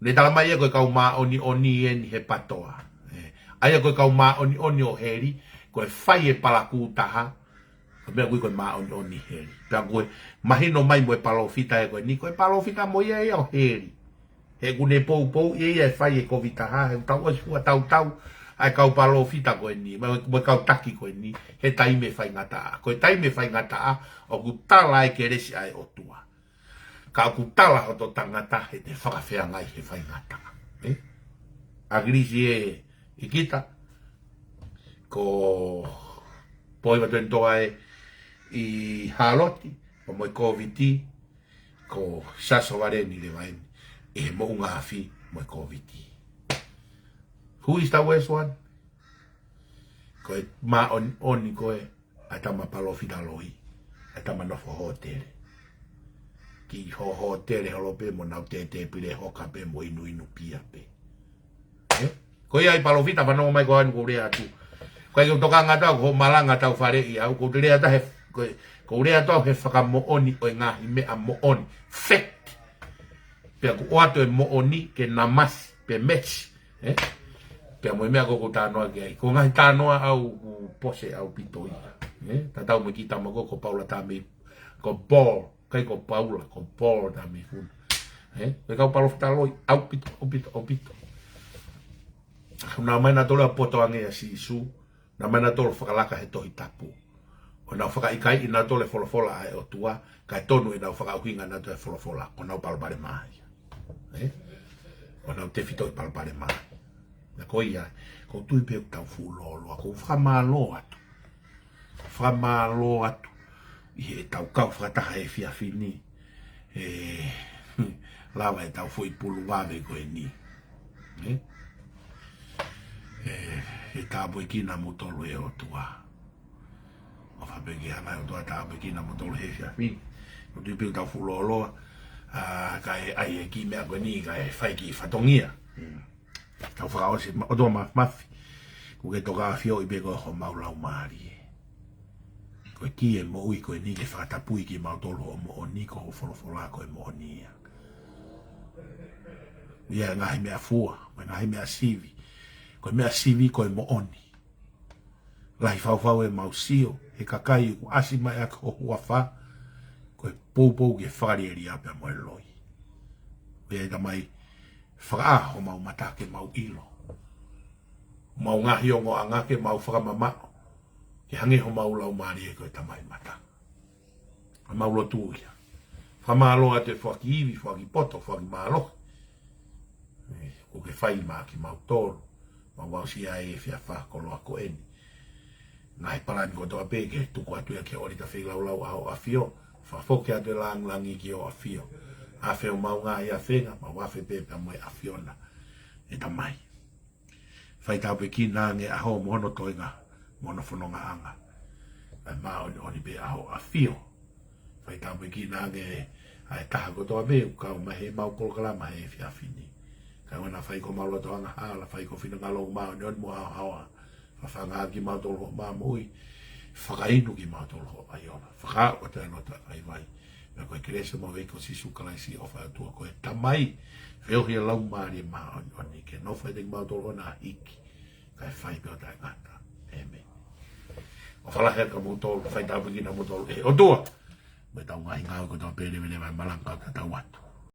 ne tala mai ia ko e kau māʻoniʻoni eni he patoa. Ē, ʻa ia ko e kau māʻoniʻoni ʻo heli, ko e fai e palakū taha, ko e meʻa ʻoku ui ko e māʻoniʻoni heli. Pea ko e mahino mai mo e palōfita ē ko eni, ko e palōfita mo ia ia ʻo heli. He ʻoku ne poupou ia ia ʻe fai e kovi taha, he ʻoku tau ʻosi fua tautau ʻa e kau palōfita ko eni, mo, mo e kau taki ko eni, he taimi faingataʻa. Ko e taimi faingataʻa, ʻoku tala e kelesi ʻa e ʻOtua. Ka ʻoku tala hoto tangata heʻete fakafeangai he faingataʻa. Ē? ʻAkilisi ē ʻIkita, ko Poiva Tuenitoa ē ʻi Hāloti, ʻo mo e Kōviti, ko Saso Valeni leva eni, ʻi he moʻunga afi mo e Kōviti. Who is the worst one? Ko e māʻoniʻoni ko ē, ʻa e tama palōfita loi, ʻa e tama nofo hōtele. Kiʻi hō-, hōtele holo pē mo nau tētē pile hoka pē mo inuinu pia pē. Ē? Ko ia ʻi palōfita fanongo mai ko anu ʻoku ou lea atu. Ko e ke tokanga atu ko hoʻo malanga tau fale ʻi au, ʻoku ou lea atu he, ko, ʻoku ou lea atu he fakamoʻoni ʻo e ngaahi meʻa moʻoni. Fact. Pea ʻoku ʻoatu e moʻoni ke namasi, pe mesi. Ē? Pea mo e meʻa ko ē ʻoku ou talanoa ki ai. Ko e ngaahi talanoa ʻoku ou pose ʻaupito ia. Ē? Tatau mo e kiʻi tama ko ē, ko Paula Tame, ko Paul, ʻikai ko Paula, ko Paul Tamifuna. Ē? Ko e kau palōfita loi, ʻaupito, ʻaupito, ʻaupito. Naʻa nau ō mai nautolu ʻo poto ange ʻia Sīsū, naʻa nau ō mai nautolu ʻo fakalaka he Tohi Tapu. ʻO nau fakaʻikaiʻi nautolu e folofola ʻa e ʻOtua, kae tonu ʻenau fakaʻuhinga nautolu e folofola, ʻoku nau palopalema ia. Ē? ʻOku nau tefito ʻi palopalema ia. Ko ia, ʻoku ou tui pē ʻoku tau fuʻu lōloa, ʻoku ou fakamālō atu. Fakamālō atu ʻi heʻetau kau fakataha he efiafi ni. Ē, lava ʻetau foʻi pulu vave ko eni. Ē? Ē, ʻe tāpuekina kimoutolu ʻe he ʻOtua. ʻOfa pē ke hanga ʻe he ʻOtua ʻo tāpuekina kimoutolu he efiafi ni. ʻOku ou tui pē ʻoku tau fuʻu lōloa, ā, kae ʻai e kiʻi meʻa ko eni, kae fai e kiʻi fatongia. Hmm. Tau fakaʻosi, ma-, ʻOtua Māfimafi. ʻOku ke toka ʻafioʻi pē koe homau laumālie. Ko e kī e moʻui ko eni ke fakatapui kimautolu hoʻo moʻoni, ko hoʻo folofola ko e moʻoni ia. ʻIo, ngaahi meʻa fua, mo e ngaahi meʻa sivi. Ko e meʻa sivi ko e moʻoni. Lahi faufau ʻemau sio, he kakai ʻoku ʻasi mai ʻaki ho huafa, ko e poupou ke fakalielia pea mo e loi. ʻIo, ʻe Tamai, fakaʻā homau mata ke mau ʻilo. Mau ngaahi ongoʻanga ke mau fakamamaʻo, ke hangē homau laumālie ko e tamai mata. Ka mau lotu ia. Fakamālō atu e foaki ivi, foaki poto, foaki mālohi. Ē, ʻoku ke fai maʻa kimautolu. Mau aʻusia e efiafi fakakoloa ko eni. Ngaahi palani kotoa pē ke tuku atu ia ke ʻoli ka feilaulau ʻa hoʻo ʻAfio. Fakafoki atu e langilangi ki hoʻo ʻAfio. Afe homau ngaahi afenga, mau afe pē pea mo e ʻAfiona. ʻE Tamai. Fai tāpuekina ange ʻa hoʻo moʻono toenga, moʻono fonongaʻanga. ʻA e māʻoniʻoni pē ʻa hoʻo ʻAfio. Fai tāpuekina ange ʻa e taha kotoa pē ʻoku kau mai heʻemau polokalama he efiafi ni. Kae ʻoua naʻa fai ko homau loto angahala, fai ko ho finangalo ʻoku māʻoniʻoni mo haohaoa. Fafanga kimautolu hoʻo mamoʻui. Fakainu kimautolu hoʻo ʻAfio. Fakaaʻu atu e loto ʻa e kaivai. Pea ko e kelesi ʻa hotau ʻEiki ko Sīsū Kalaisi, ʻofa ʻa e ʻOtua ko e Tamai, feohi ʻa e Laumālie Māʻoniʻoni ke nofo ʻiate kimautolu ʻo na hiki, kae fai pē ʻo taʻengata. ʻĒmeni. ʻOfa lahi atu kiate kimoutolu, fai tāpuekina kimoutolu ʻe he ʻOtua. Mo ʻetau ngaahi ngāue kotoa pē, leveleva e malanga kae tau atu.